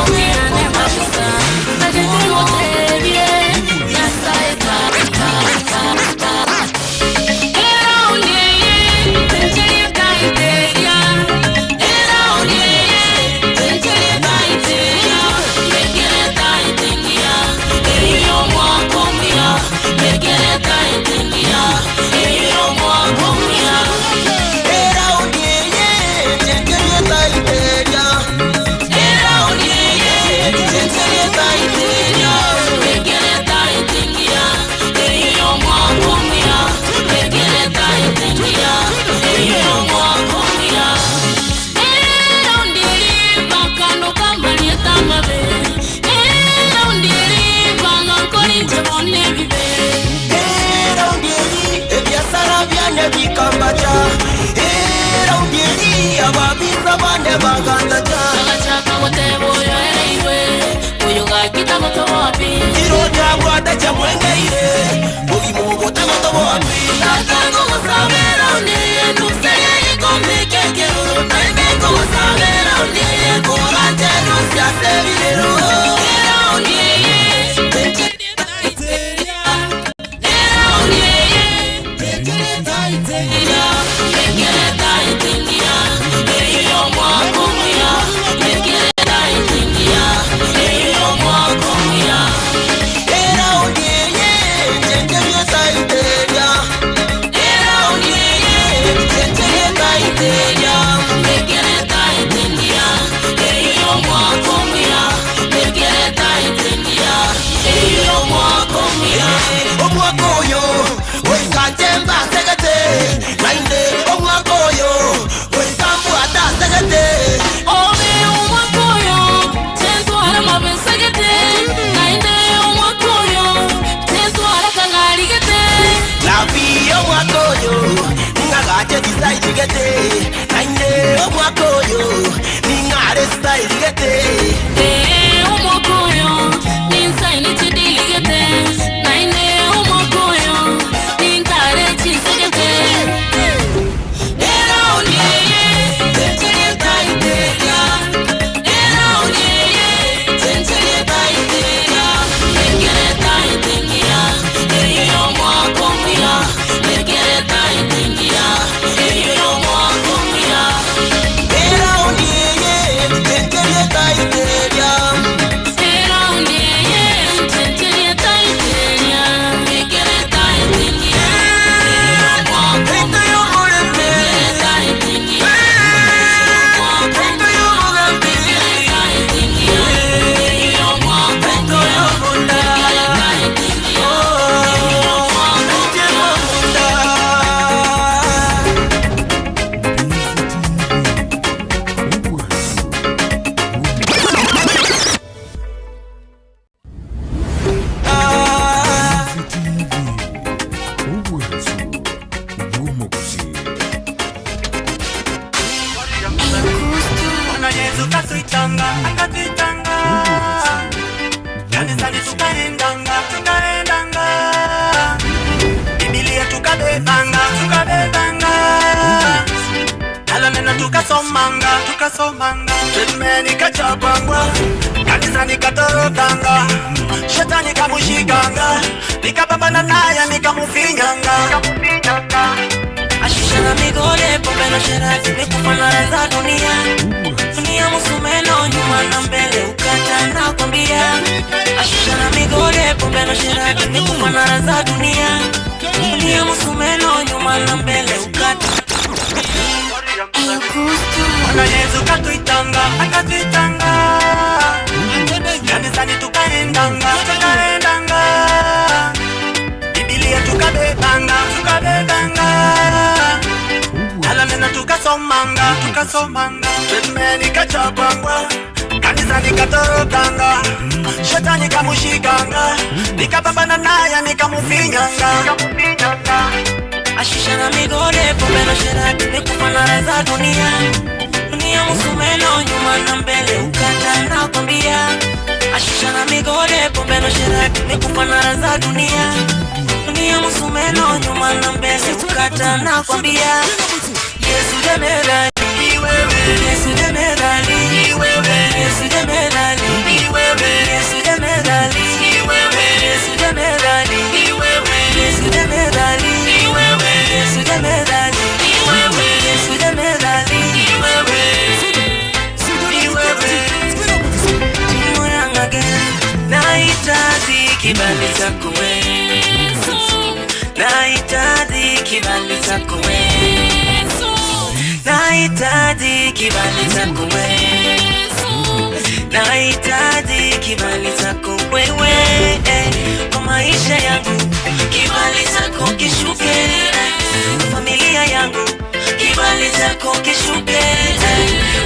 Thank you. tukasomanga. Treatment nikachapangwa, kanisa nikatorokanga, shetani kamushikanga, nikapambana naye nikamufinyanga. Ashisha na migode pombe na sherati nikufanana za dunia. Dunia musumeno nyuma na mbele ukata na kwambia. Ashisha na migode pombe na sherati nikufanana za dunia. Dunia musumeno nyuma na mbele ukata. Bwana Yesu katuitanga, akatuitanga. Kanisani tukaendanga, tukaendanga. Biblia tukabebanga, tukabebanga. Alamena tukasomanga, tukasomanga. Treatment ikachapangwa, kanisa nikatorokanga, shetani kamushikanga, nikapambana naye nikamufinyanga. Ashisha na migode pombe na sherati nikufanana za dunia. Dunia musumeno nyuma na mbele ukata na kwambia. Ashisha na migode pombe na sherati nikufanana za dunia. Dunia musumeno nyuma na mbele ukata na kwambia. Yesu jemedali wewe, Yesu jemedali wewe, Yesu jemedali wewe, Yesu jemedali wewe, Yesu jemedali wewe, Yesu jemedali wewe, Yesu jemedali wewe, Yesu jemedali wewe, wewe. Timurangage nahitaji kibali chako wewe, nahitaji kibali chako wewe, nahitaji kibali chako wewe, nahitaji kibali chako wewe kwa maisha yangu, kibali chako kishuke, familia yangu, kibali chako kishuke,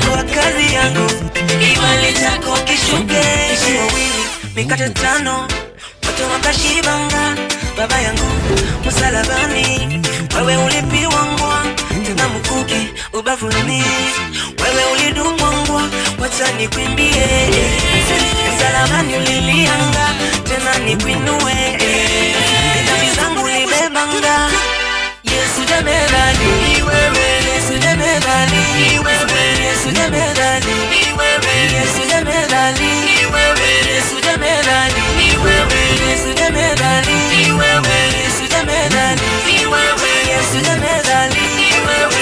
kwa kazi yangu, kibali chako kishuke. Wawili mikate tano wote wakashibanga, baba yangu msalabani, wewe ulipiwa ngwa tena mkuki ubavuni, wewe ulidungwa ngwa, wacha nikuimbie. Msalabani ulilianga tena nikuinue, dhambi zangu ulibebanga. Yesu jemedali wewe, Yesu jemedali wewe, Yesu jemedali wewe, Yesu jemedali wewe, Yesu jemedali wewe, Yesu jemedali wewe, Yesu jemedali wewe, Yesu jemedali wewe,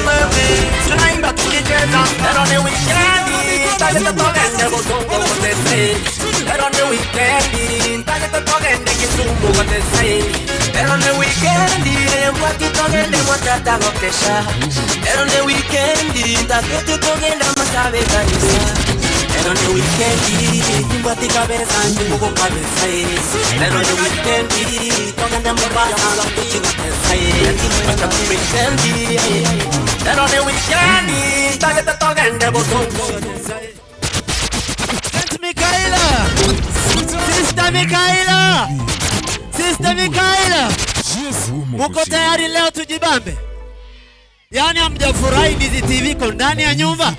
wewe. Tunaimba tukicheza, pero ni weekendi, taleta togende Bosongo kotese, pero ni weekendi, taleta togende Kisumu kotese, pero ni weekendi, mbwati togende mwatata gokesha, pero ni weekendi, taketu togenda masabe kanisa, pero ni weekendi, mbwati kabeza njugo kabeza, pero ni weekendi, togende Mombasa kuchikotese, wacha kupretendi, pero ni weekendi, taleta togende Bosongo. Saint Michaela, Sister Michaela, Sister Michaela, muko tayari leo tujibambe? Yaani hamjafurahi Ndizi TV iko ndani ya nyumba?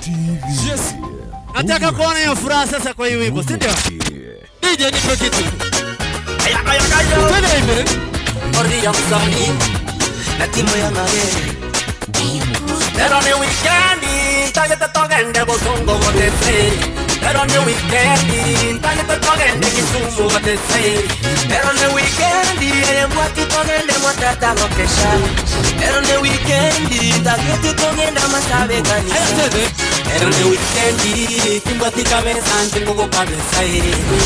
Nataka kuona hiyo furaha sasa kwa hii wimbo, si ndio? DJ nipe kitu. Twende hivi. Ordia msanii na timu ya Mare. Pero ni weekendi, taleta togende Bosongo kotese, pero ni weekendi, taleta togende Kisumu kotese, pero ni weekendi, mbwati togende mwatata gokesha, pero ni weekendi, taketu togenda masabe kanisa, pero ni weekendi, timbwati kabeza njugo kabeza,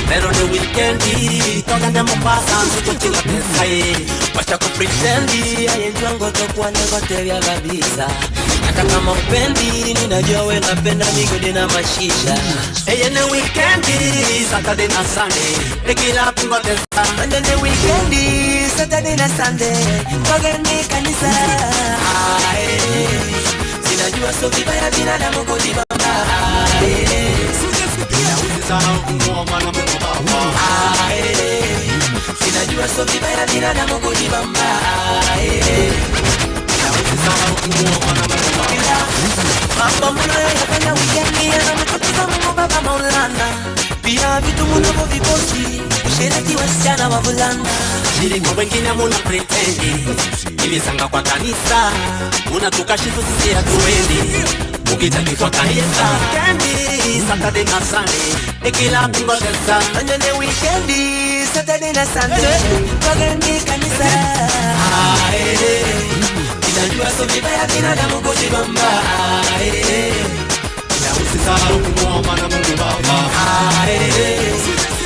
pero ni weekendi, togende Mombasa njugo kabeza, wacha kupretendi, aye njwango tokuwa negotevya kabisa. Hata kama upendi, ninajua we napenda migodi na mashisha. Eye ni weekendi, Saturday na Sunday, nikila pingo tesa. Monday ni weekendi, Saturday na Sunday, togende kanisa. Sinajua so vibaya binadamu kujibamba. Usisahau kumuomba na Mungu Baba. Sinajua so vibaya binadamu kujibamba. Usisahau kumuomba na Mungu Baba. Mambo mnayoyafanya wikendi yanamtukuza Mungu Baba Maulana. Pia vitu mnavyoviposti, usherati wasichana wavulana. Shirika wengine muna pretendi, ilisanga kwa kanisa, unatukashifu sisi hatuendi. Ukitaki kwa kanisa. Weekendi, Saturday na Sunday, nikila kungotesa. Anjane weekendi, Saturday na Sunday, twagendi kanisa. Ah, eh, ninajua sio vibaya binadamu kujibamba. Ah, eh, na usisahau kumuomba na Mungu Baba. Ah, eh,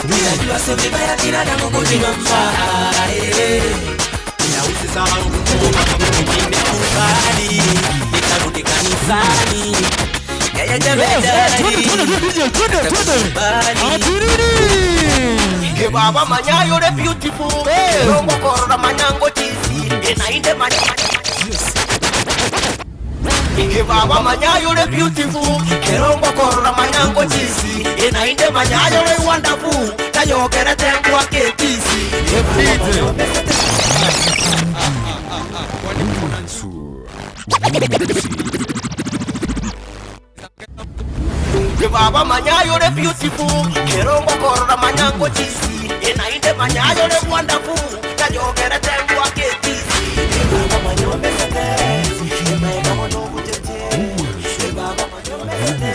ninajua sio vibaya binadamu kujibamba. Ah, eh, na usisahau kumuomba na Mungu. Nimekubali nitarudi kanisani. Baba manyayo re beautiful. Rongo korora manyango chizi. Enainde manya. Baba manyayo re beautiful. Rongo korora manyango chizi. Enainde manyayo re wonderful. Tayokere tengwa ketisi. Baba manyayo re beautiful. Kerongo korora manyango chizi. Enainde manyayo re wonderful. Tayokere tengwa ketisi. Baba manyombe sete. Emaeka mono butete. Baba manyombe sete.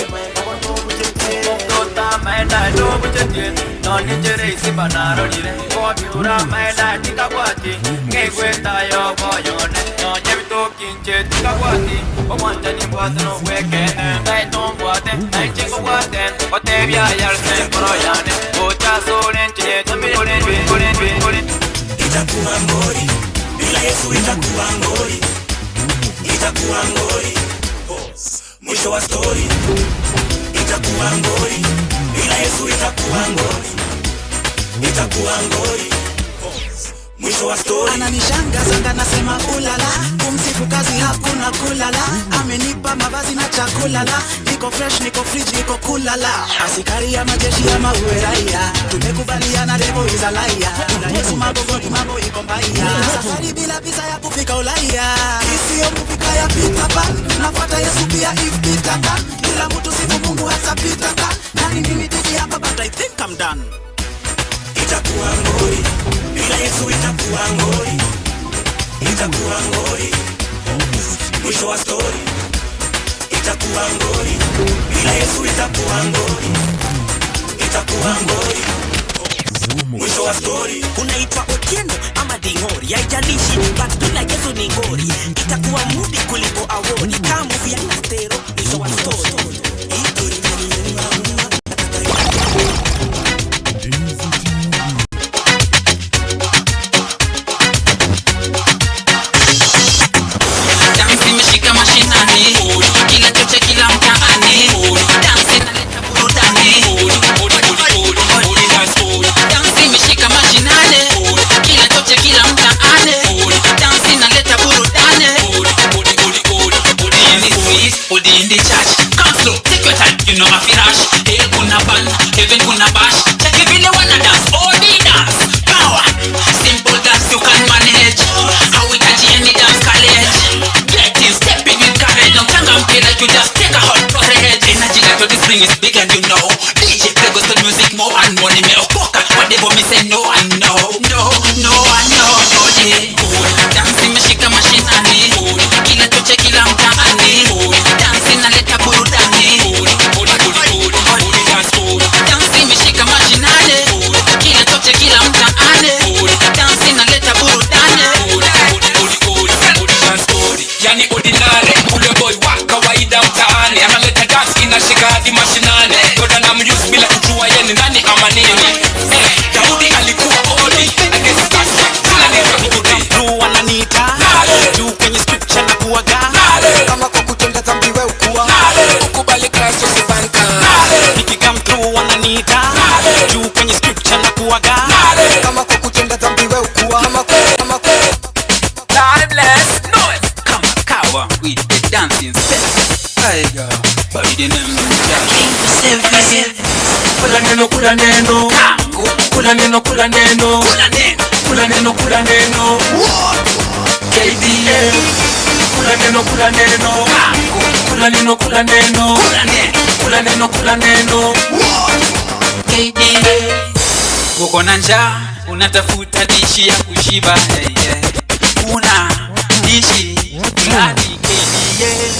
Emaeka mono butete. Tota maenda do butete. Noni chere isi banarorire. Kobiura maenda tikabwati. Ngegweta yo boyone. Nonye bitokinche tikabwati. Omwanja nimbwate no weke. Ndaito mbwate. Naichingo bwate. Otebya yarse koroyane. Ocha sorenche tamire ore. Itakuwa ngori. Bila Yesu itakuwa ngori. Itakuwa ngori. Mwisho wa story. Itakuwa ngori. Bila Yesu itakuwa ngori. Itakuwa ngori. Mwisho wa story. Ananishangaza nasema ulala, kumsifu kazi hakuna kulala. Amenipa mavazi na chakula la, niko fresh niko fridge niko kulala. Askari ya majeshi ya mawe raia, tumekubaliana devil is a liar. Bila Yesu magogoni mambo iko mbaya. Safari bila visa ya kufika Ulaya. Isiyo kufika ya Peter Pan, nafuata Yesu pia if Peter can. Bila mtu sifu Mungu hata Peter can. Nani mimi didi hapa but I think I'm done. Itakuwa ngori. Bila Yesu itakuwa ngori. Itakuwa ngori. Mwisho wa story. Itakuwa ngori. Bila Yesu itakuwa ngori. Itakuwa ngori. Mwisho wa story. Unaitwa Otieno ama Dingori, haijalishi but bila Yesu ni ngori. Itakuwa mudi kuliko awori. Kama movie ya stero. Mwisho wa story. In the church, come slow, take your time, you know I feel rush. Hell kuna ban, heaven kuna bash. Check if you wanna dance, all the dance. Power, simple dance you can manage. How we catch any dance college. Get in, step in with courage. Don't tango like you just take a hot porridge. Energy like this ring is big and you know. DJ play gospel music more and more. Me okoka, whatever me say no and no, no, no and no. Oh yeah, dance imeshika mashinani, kila choche kila mtaani. Naleta burudani. Dance imeshika mashinani, kila choche kila mtaani. Dance inaleta burudani. Yani ordinary, ule boy wa kawaida mtaani. Analeta dance inashika hadi mashinani. Goda na muse bila kujua yeye ni nani ama nini. Daudi alikuwa odi, against kila ni wananiita juu kwenye scripture na kuaga. Kama kwa kutenda dhambi wewe ukua. Ukubali Kristo sibanka. Nikikam through wananiita juu kwenye scripture na kuaga. Kama kwa kutenda dhambi wewe ukua. Kama timeless noise. Kama kawa with the dancing steps. Tiger by the name King. Kula neno kula neno. Kula neno kula neno. Kula neno kula neno kula neno. KDF. Kula neno kula neno. Kula neno kula neno. Kula neno kula neno. KDF. Uko na njaa unatafuta dishi ya kushiba. Yeah, yeah. Una dishi fulani KDF.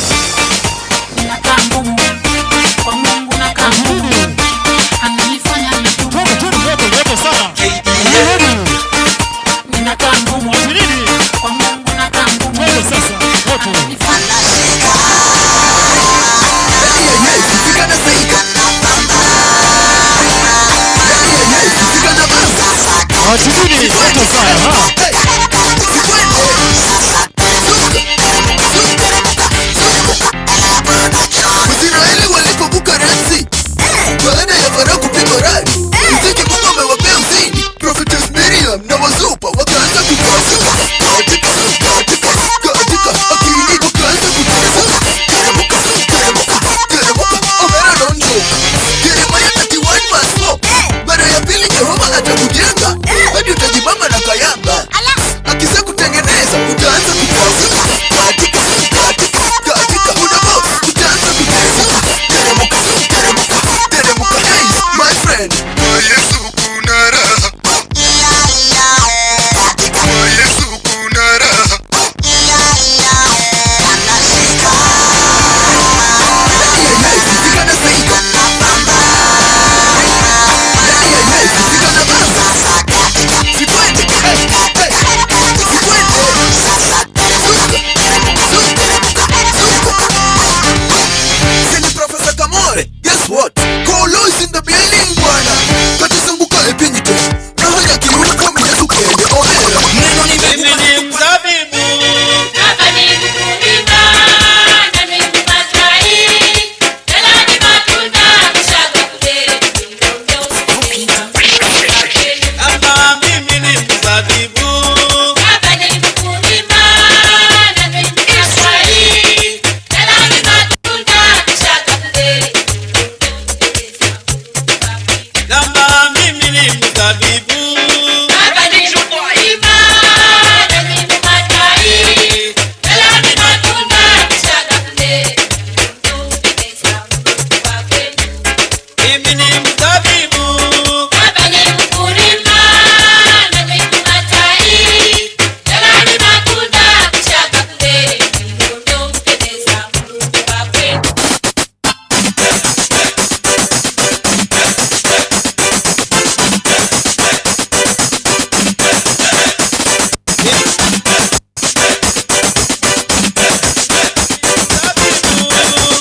Ati nini? Moto sana. Israeli walipovuka Red Sea baada ya Farao kupigwa radi, muziki Mungu amewapea mzidi. Prophetess Miriam na Wazupa wakaanza kucheza katika katika katika akili, wakaanza kucheza teremuka teremuka teremuka omera donjo. Yeremia 31 verse 4, mara ya pili Jehova atakujenga hadi utajibamba na kayamba, akisha kutengeneza utaanza kucheza katika katika katika unapo utaanza kucheza teremuka teremuka teremuka. Hey my friend, kwa Yesu kuna raha, kwa Yesu kuna raha. Sini Professor Kamore, guess what? Kolo is in the building bwana. Katizunguka epinyite. Raha ya kiuno kama Yesu kende ohera. Neno ni mimi ni mzabibu. Baba ni mkulima na mimi matai. Tena ni matunda mshaka kule. Kama mimi ni mzabibu. Baba ni mkulima na mimi matai. Tena ni matunda mshaka kule. Kama mimi ni mzabibu. Baba ni mkulima na mimi matai. Tena ni matunda mshaka kule. Mimi ni mzabibu. Baba ni mkulima na mimi matai. Tena ni matunda mshaka kule. Ndio Mungu wa kweli.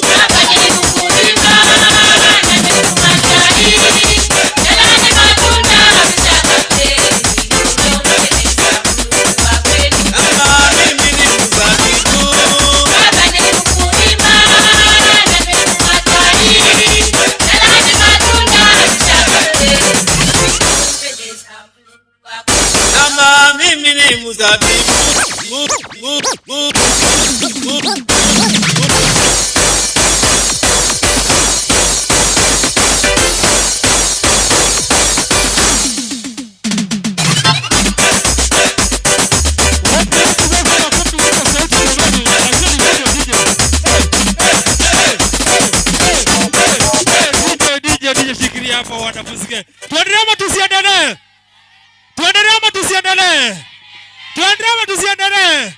Baba ni mkulima na mimi matai. Tena ni matunda mshaka kule. Ndio wa kweli. Kama mimi ni mzabibu. Baba ni mkulima na mimi matai. Tena ni matunda mshaka kule. Kama mimi ni mzabibu. Mu, mu, mu, mu, mu. DJ DJ shikilia hapo wanafunzi. Tuendelee ama tusiendelee? Tuendelee ama tusiendelee? Tuendelee ama tusiendelee?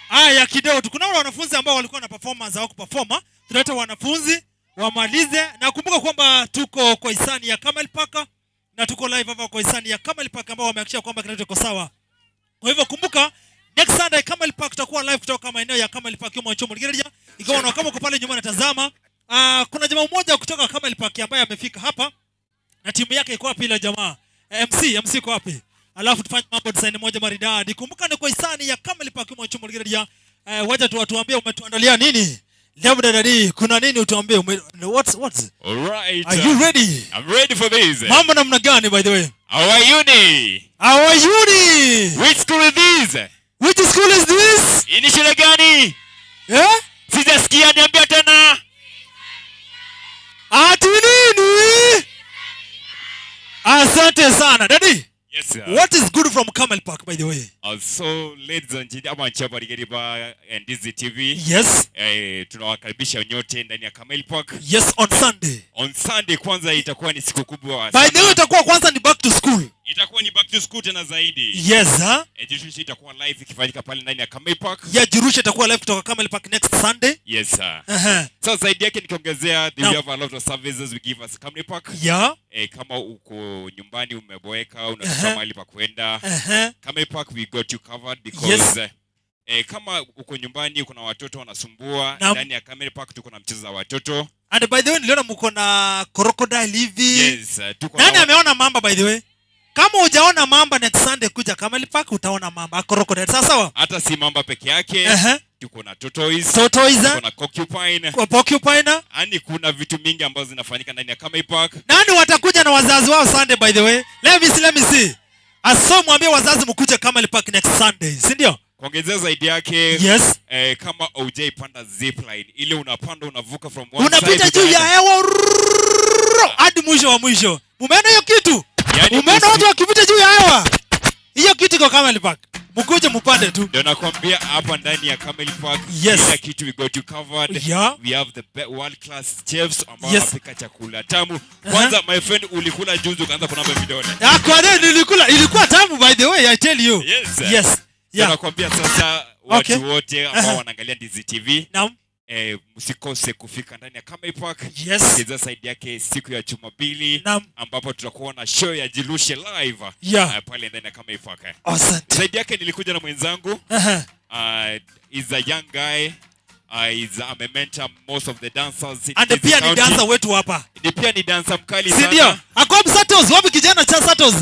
Aya, kidogo tu. Kuna wale wanafunzi ambao walikuwa na performance hawakuperform. Tunaleta wanafunzi wamalize, na kumbuka kwamba tuko kwa hisani ya Camel Park na tuko live hapa kwa hisani ya Camel Park ambao wamehakikisha kwamba kila kitu kiko sawa. Kwa hivyo kumbuka next Sunday Camel Park tutakuwa live kutoka maeneo ya Camel Park yumo Chomo Nigeria. Ikiwa una kama uko pale nyuma natazama, kuna jamaa mmoja kutoka Camel Park ambaye amefika hapa na timu yake iko wapi ile jamaa? MC iko wapi? Alafu tufanye mambo design moja maridadi. Kumbuka ni kwa hisani ya Camel Park yumo Chomo Nigeria. Wacha tu watuambie umetuandalia nini? Labda dadi, kuna nini utuambie? What? All right. Are you ready? I'm ready for this. Mambo namna gani by the way? How are you ni? How are you ni? Which school is this? Which school is this? Hii ni shule gani? Eh? Sijasikia, niambia tena. Ati nini? Asante sana. Daddy. Yes, sir. What is good from Camel Park by the way? So ladies and gentlemen, Chapa and Dizzy TV. Yes. Tunawakaribisha nyote ndani ya Camel Park. Yes, on Sunday. On Sunday kwanza itakuwa ni siku kubwa. By the way itakuwa kwanza ni back to school. Itakuwa ni back to school tena zaidi. Yes, huh? Jirushe itakuwa live ikifanyika pale ndani ya Camel Park. Yeah, Jirushe itakuwa live kutoka Camel Park next Sunday. Yes, sir. So zaidi yake nikiongezea, we have a lot of services we give us Camel Park. Yeah. Kama uko nyumbani umeboeka, unataka mahali pa kwenda. Camel Park we got you covered because yes. Kama uko nyumbani kuna watoto wanasumbua, ndani ya Camel Park tuko na mchezo za watoto. And by the way niliona mko na crocodile hivi. Yes, tuko nani ameona mamba by the way? Kama hujaona mamba next Sunday kuja Camel Park utaona mamba. Crocodile. Sawa sawa? Hata si mamba peke yake. Tuko na tortoise. Tortoise. Tuko na porcupine. Kwa porcupine. Yaani kuna vitu mingi ambazo zinafanyika ndani ya Camel Park. Nani watakuja na wazazi wao Sunday by the way? Let me see, let me see. Aso mwambie wazazi mkuje Camel Park next Sunday, si ndio? Kuongezea zaidi yake, Yes. Kama hujaipanda zipline, ile unapanda unavuka from one unapita side to juu the ya other. hewa hadi mwisho wa mwisho. Umeona hiyo kitu? Yaani Umeona watu wakipita juu ya hewa? Hiyo kitu iko Camel Park. Mkuje mpande tu. Ndio nakwambia hapa ndani ya Camel Park, Yes. kila kitu we got you covered. Yeah. We have the world class chefs ambao Yes. wanapika chakula tamu. Kwanza my friend ulikula juzi ukaanza kunamba vidole. Ah, kwa nini nilikula? Ilikuwa tamu by the way, I tell you. Yes. Yes. Yeah. Nakwambia sasa watu Okay. wote ambao wanaangalia Ndizi TV. Naam. Msikose kufika ndani ya Camel Park. Yes. Cheza side yake siku ya Jumapili ambapo tutakuwa na show ya Jilushe live. Yeah. Pale ndani ya Camel Park. Asante. Side yake nilikuja na mwenzangu. Is a young guy. Is a mentor most of the dancers in And Ndizi pia ni County. dancer wetu hapa. Ni pia ni dancer mkali Si sana. ndio? Akob Satos, wapi kijana cha Satos?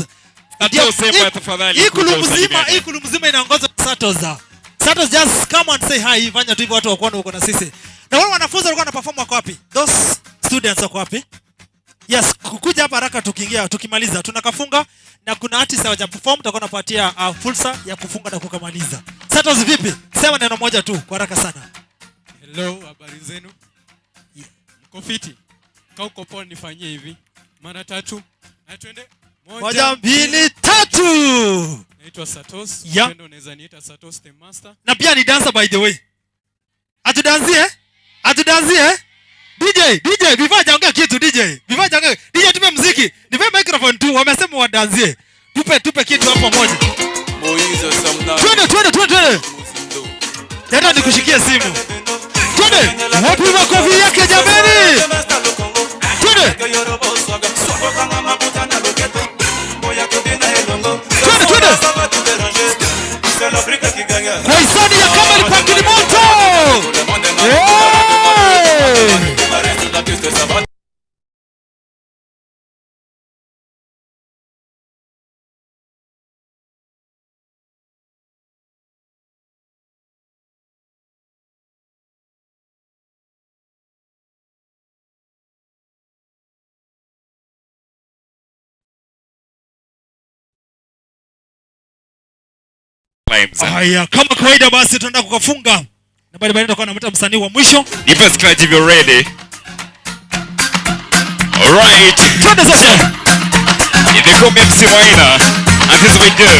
Satos, sema tafadhali, Hii kulu kuja mzima, usalimiane. hii kulu mzima inaongozwa na Satos. Satos, just come and say hi, fanya tu hivyo watu wakuone uko na sisi. Na wale wanafunzi walikuwa wana perform wako wapi? Those students wako wapi? Yes, kukuja hapa haraka tukiingia, tukimaliza tunakafunga na kuna artists hawaja perform, tutakuwa tunapatia fursa ya kufunga na kukamaliza. Satos vipi? Sema neno moja tu kwa haraka sana. Hello, habari zenu? Mko fiti? Kama uko poa nifanyie hivi. Mara tatu. Na twende. 1 2 3. Naitwa Satos. Yeah. Upendo unaweza niita Satos the Master. Na pia ni dancer by the way. Atudanzie? Atudanzie? DJ, DJ, before hajaongea kitu DJ. Before hajaongea. DJ tupe muziki. Nipe microphone tu. Wamesema wadanzie. Tupe kitu hapo moja. Twende, twende, twende, twende. Tena nikushikie simu. Twende. Wapi makofi yake jameni? Twende. Twende, twende. Kwa hisani ya Camel Park ni moto. Hey! Haya, kama kawaida basi tunaenda kukafunga. Na baadaye tutakuwa tunamwita msanii wa mwisho. Nipe scratch if you're ready. All right. Twende sasa. They call me MC Waina, and this is what we do.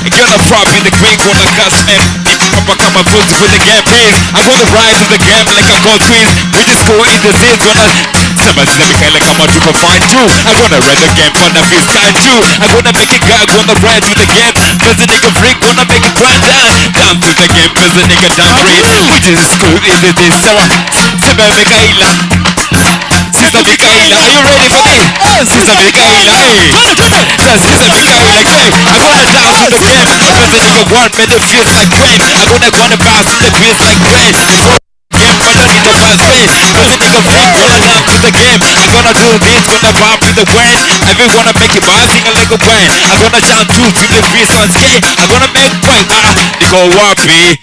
Ikiwa na prop in the green corner, cast M. Papa kama boots with the game pace. I go the rise of the game like a gold quiz. We just go in the seats when I Sema sina Mikaela kama tuko fine too. I wanna ride the game on the fist time too. I wanna make it gag on the rise with the game. Cause the nigga freak wanna make it grind down. Down to the game, cause the nigga down breathe. We just go in the this. Sema Sema Mikaela. Sister Mikaela, are you ready for this? Sister Mikaela, hey. Sister Mikaela, hey. I wanna dance with the game. Cause the nigga want me to feel like rain. I wanna bounce with the beats like rain. Game, but I need the fast way. Cause the nigga freak wanna dance with the game. I'm gonna do this, gonna bump with the wind. Everyone wanna make it bouncing like a wine. I'm gonna jump to the beats on skate. I'm gonna make point. Niko wapi?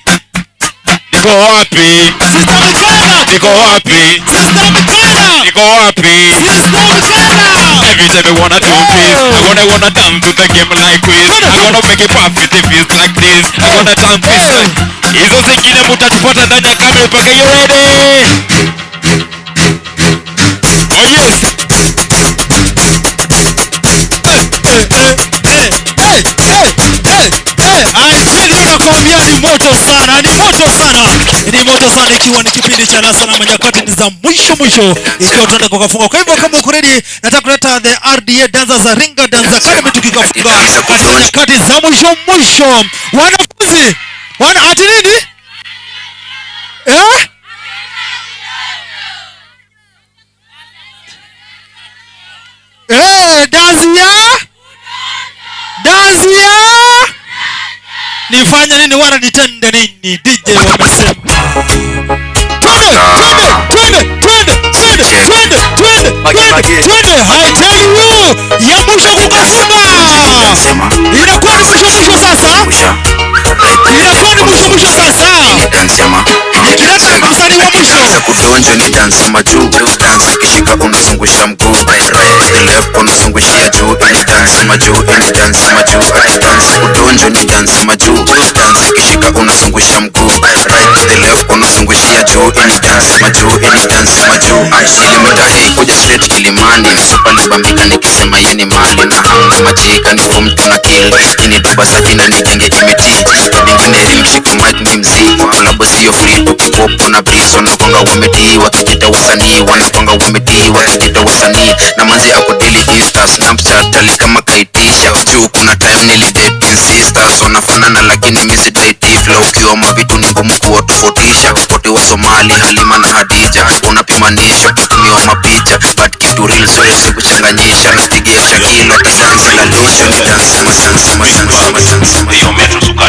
Niko wapi? Sister Mikaela. Niko wapi? Sister Mikaela. Niko wapi? Sister Mikaela. Every time I wanna do this, I wanna dance to the game like this. I wanna make it pop with the beats like this. I wanna dance this like. Hizo zingine mtatupata ndani ya kamera mpaka you ready. Oh yes. I tell you nakwambia ni moto sana, ni moto sana. Ni moto sana ikiwa ni kipindi cha Lasa na nyakati ni za mwisho mwisho ikiwa tunaenda kukafunga. Kwa hivyo kama uko ready, nataka kuleta the RDA Dancers za Ringa Dance Academy tukikafunga katika nyakati za mwisho mwisho. Wanafunzi, wana ati nini? Eh? Eh, dance ya? Dance ya? Nifanye nini wala nitende nini? DJ wamesema. Twende, twende, twende, twende, twende, twende, twende, twende. I tell you. Udonjo ni dance majuu, dance ikishika unazungusha mguu, right to the left unazungushia juu. Ini dance majuu, ini dance majuu, ati dance. Udonjo ni dance majuu, dance ikishika unazungusha mguu, right to the left unazungushia juu. Ini dance majuu, ini dance majuu. Nilimwita hei kuja straight Kilimani, msupalibambika nikisema yeni mali na hanga majika ni form tuna kill. Ini doba safi na nigenge imeti bingine rimshika mic ni mzii, kolabo sio free tukipopo na breeze. Wanakwanga wametii wakijita wasanii, wanakwanga wametii wakijita wasanii. Na manzi ako daily insta snapchat ali kama kaitisha juu. Kuna time nilidate sisters wanafanana lakini mimi sidaiti flow. Ukiwa mavitu ni ngumu kuwatofautisha, wote wa Somali Halima na Hadija. Unapimanisha ukitumiwa mapicha but kitu real siwezi kuchanganyisha. Napigia Shakilo kidansi la donjo ni dance masansi masansi masansi. Hiyo metro suka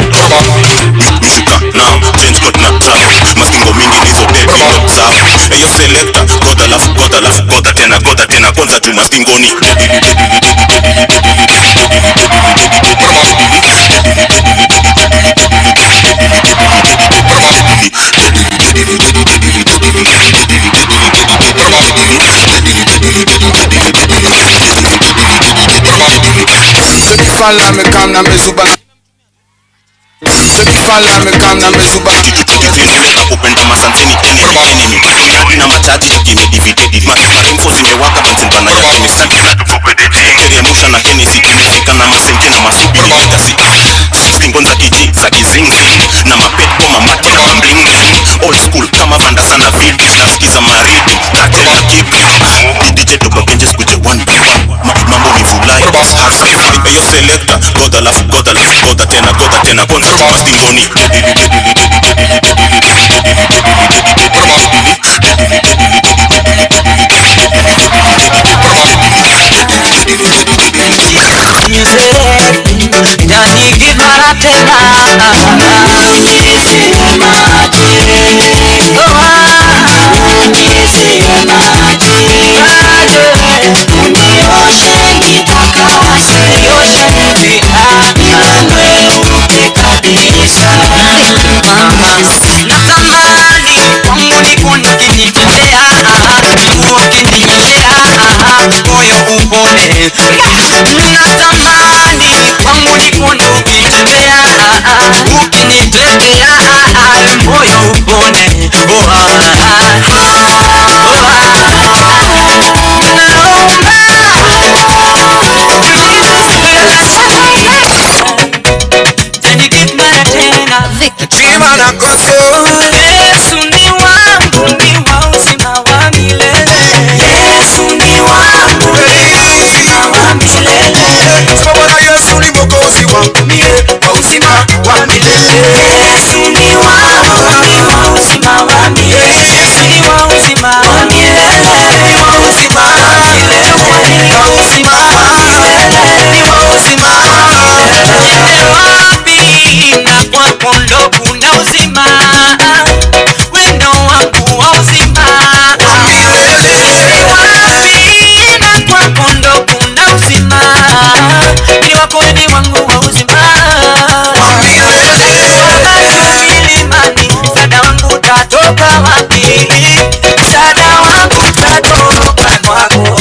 mishuka now change code na trap mastingo mingi nizo dead not safi. Eyo selector goda lafu goda lafu goda tena goda tena kwanza tu mastingo ni deadly deadly deadly deadly deadly Kupenda masanseni enemy enemy na machaji kimedividedi maremfo zimewaka bana ya Hennessy teremusha na Hennessy imefika na masenke na masubi ni legacy stingon za kiji za kizingzing na mapetko mamati na mambling old school kama vanda sana vildis nasikiza maridi katel na kibri DJ tobagenje sikuje one by one mambo ni vulai eyo selector goda lafu goda lafu goda tena goda tena kwanza chuma stingoni deadly deadly deadly deadly Natamani kwangu nikuone ukinitendea, ukininyeshea, moyo upone. Natamani kwangu nikuone ukitembea, ukinitetea, moyo upone. Oh, ah, oh, ah. Naomba Yesu ni wangu, ni wa uzima wa milele. Yesu ni wangu, ni wa uzima wa milele. Sema Bwana Yesu ni mwokozi wangu mie, wa uzima wa milele. Yesu ni wangu, ni wa uzima wa milele. Yesu ni wa uzima wa milele. Ni wa uzima wa milele. Ni wa uzima wa milele. Ni wa uzima wa milele. Niende wapi na kwako ndo kuna uzima? Wino wangu wa uzima. Niende wapi na kwako ndo kuna uzima? Mwili wako ni wangu wa uzima. Milimani, msaada wangu utatoka wapi? Msaada wangu utatoka kwako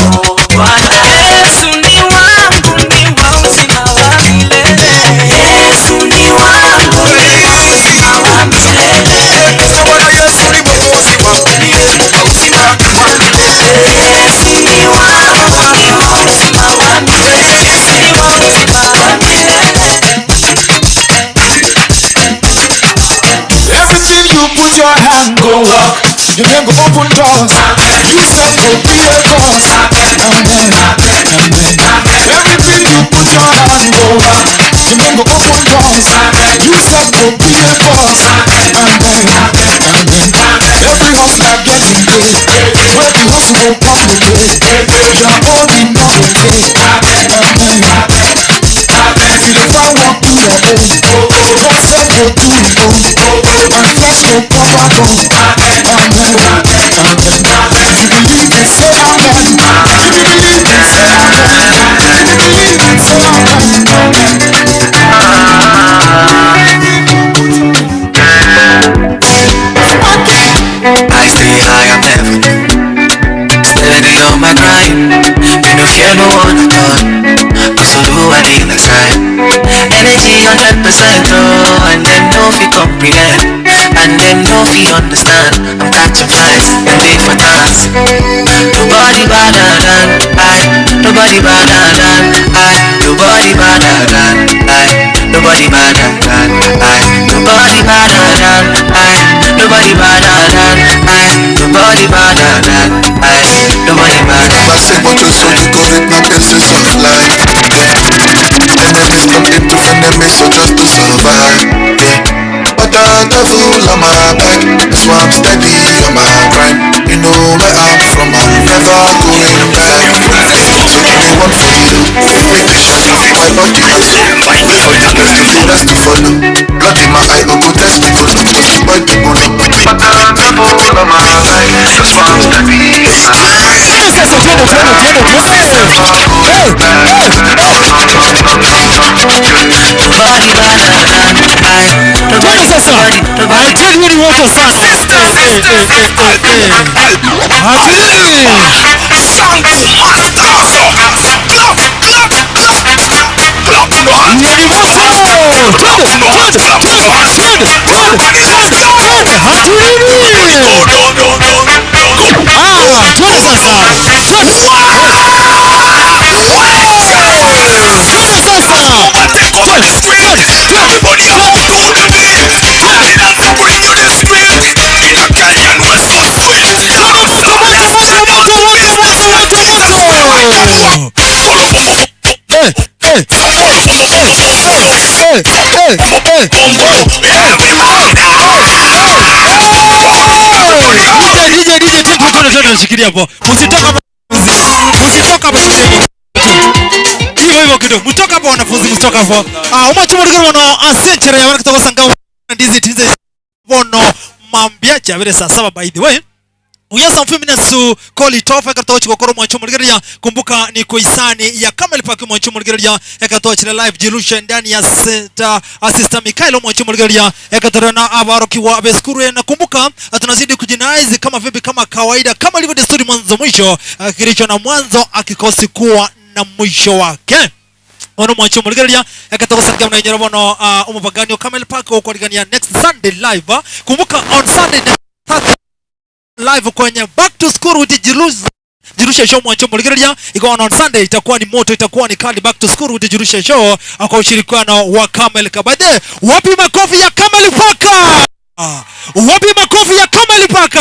Bwana. Yesu ni wangu, ni wa uzima wa milele. Yesu ni wangu, ni wa uzima wa milele. Sema Bwana Yesu ni mwokozi wangu mie, wa uzima wa milele. Yesu ni wangu, ni wa uzima wa milele. Yesu ni wa uzima wa milele. Everything you put your hand go up. You can go open doors. You said go be a boss. Amen. Amen. Everything you put your hand go up. You can go open doors. You said go be a boss. Amen. Amen. Every hustler getting paid. Where the hustle go come with pay. Your own in not okay. Amen. If you dey find work, do your own. God said go do your own. And flesh go cover bone. Amen. Amen. If you believe it, say amen. If you believe it, say amen. If you believe it, say I stay high, I'm never 100%, oh, and them no fi comprehend, and them no fi understand. I'm catching flights and they for dance. Nobody better than I, nobody better than I, nobody better than I, nobody better than I, nobody better than I, nobody better than I, nobody better than I, nobody better. So you go with my pieces of life, yeah. Enemies come into enemies, so just to survive, yeah. But the devil on my back, that's why I'm steady on my grind. You know where I'm from, I'm never going back. So give me one for you, make me shine my body and soul. Wait for the best to the rest to follow. Blood in my eye, go test me, go look, cause the boy people know. But the devil on my back, that's why I'm steady on my grind. Twende sasa. Acheni ni moto sana. Acheni. Ni moto. Twende, twende, twende, twende, twende. Hatulini. Ah, twende sasa. Twende. Twende sasa. Twende, twende, DJ, DJ, twende, shikilia hapo. Msitoka hapo. Msitoka hapo. Hivyo hivyo kidogo. Mtoka hapo wanafunzi, msitoka hapo. Ah, umachumo ndio wana asenchere ya kutoka sanga ndizi tinze bono mambia chabere saa 7 by the way. Uyasa mfumi nasu call it off ekatoa chikokoro mwachumo ligeria. Kumbuka ni kuisani ya Camel Park mwachumo ligeria ekatoa chile live jirusha ndani ya center assistant Mikaelo mwachumo ligeria ekatoa na abaroki wa beskuru. Na kumbuka tunazidi kujinaizi kama vipi, kama kawaida, kama ilivyo desturi, mwanzo mwisho kilicho na mwanzo akikosi kuwa na mwisho wake. Ono mwachumo ligeria ekatoa sanga na nyero bono umupagani Camel Park uko ligania next Sunday live. Kumbuka on Sunday live kwenye Back to School with Jirusha Show mwachomo ligeria iko on Sunday, itakuwa ni moto, itakuwa ni kali. Back to School with Jirusha Show kwa ushirikiano wa Camel Park. Wapi makofi ya Camel Park? Wapi makofi ya Camel Park?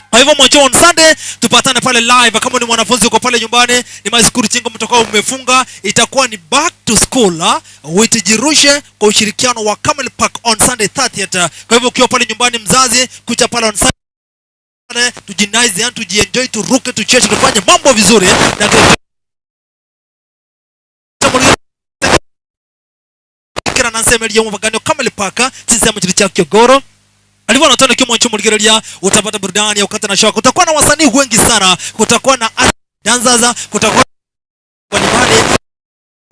Kwa hivyo mwacho on Sunday tupatane pale live. Kama ni mwanafunzi uko pale nyumbani, ni maskuru chingo mtokao umefunga, itakuwa ni Back to School with Jirushe kwa ushirikiano wa Camel Park on Sunday 30th. Kwa hivyo ukiwa pale nyumbani mzazi, kucha pale on Sunday tujinaize, yani tujienjoy, turuke, tucheze, tufanye mambo vizuri. Na kila nansemelia mubagano Camel Park sisi amchiri cha Kiogoro alivyo natona kimo ncho muligerelia, utapata burudani ya ukata na shoka. Kutakuwa na wasanii wengi sana, kutakuwa na dancers, kutakuwa mbalimbali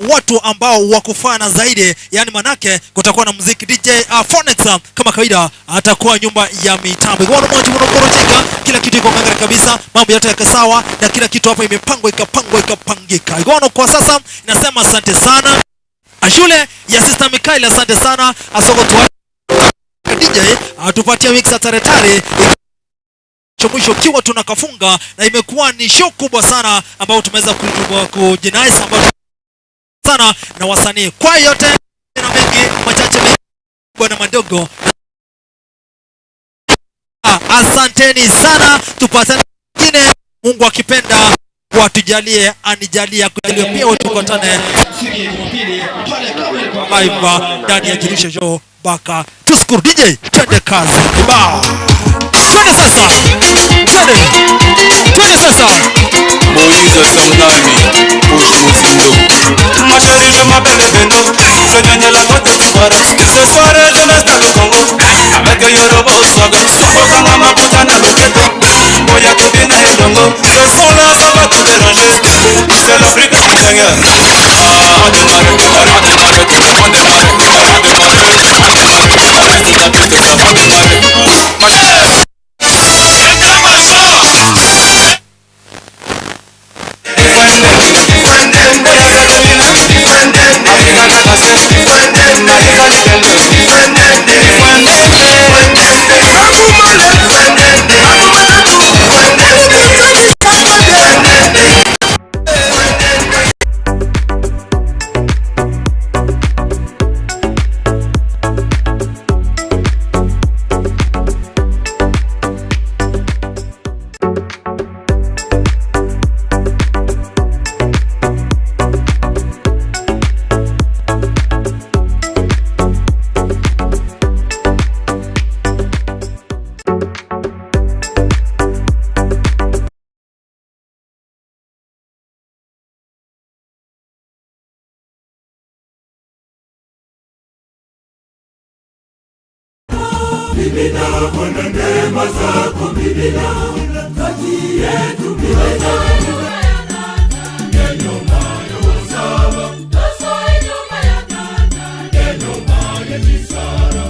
watu ambao wakufana zaidi, yani manake kutakuwa na muziki DJ Phonex kama kawaida atakuwa nyumba ya mitambo. Kwa mmoja mnakorojeka, kila kitu iko ngangari kabisa, mambo yote yako sawa na kila kitu hapa imepangwa ikapangwa ikapangika. Kwa kwa sasa inasema asante sana shule ya Sister Mikael, asante sana asoko tu DJ atupatia mix tarehe mwisho kiwa tunakafunga, na imekuwa ni show kubwa sana ambayo tumeweza kujinaiza ambayo sana na wasanii. Kwa yote na mengi machache mengi na madogo, asanteni sana, tupatane nyingine, Mungu akipenda watujalie, anijalie kujalie pia, tukutane live ndani ya Jirusha Show. Baka tushukuru DJ, twende kazi kibao, twende sasa, twende twende sasa. Moïse Sangami, Push. Ma chérie, je m'appelle Beno, je gagne la Côte d'Ivoire. Ce soir, je m'installe au Congo, avec Yoruba au Swaga, Okanga Maputa na Loketo, Boya Kobina et Dongo. Ce son-là, ça va tout déranger, c'est l'Afrique du Seigneur. Ah, on démarre, on démarre, on démarre, on démarre, on démarre, on démarre. Ma chérie, Mimi naona neema zako, mimi naona kati yetu milele.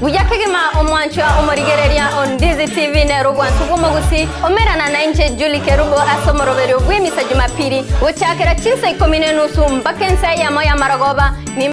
Buya kegima omwanchwa omorigereria on Dizi TV nero gwansugumogusi omerana na inche Julie Kerubo asomoroberio bw'emisa Jumapili gochakera chinsa 10:30 mpaka ensa ya moya marogoba ni.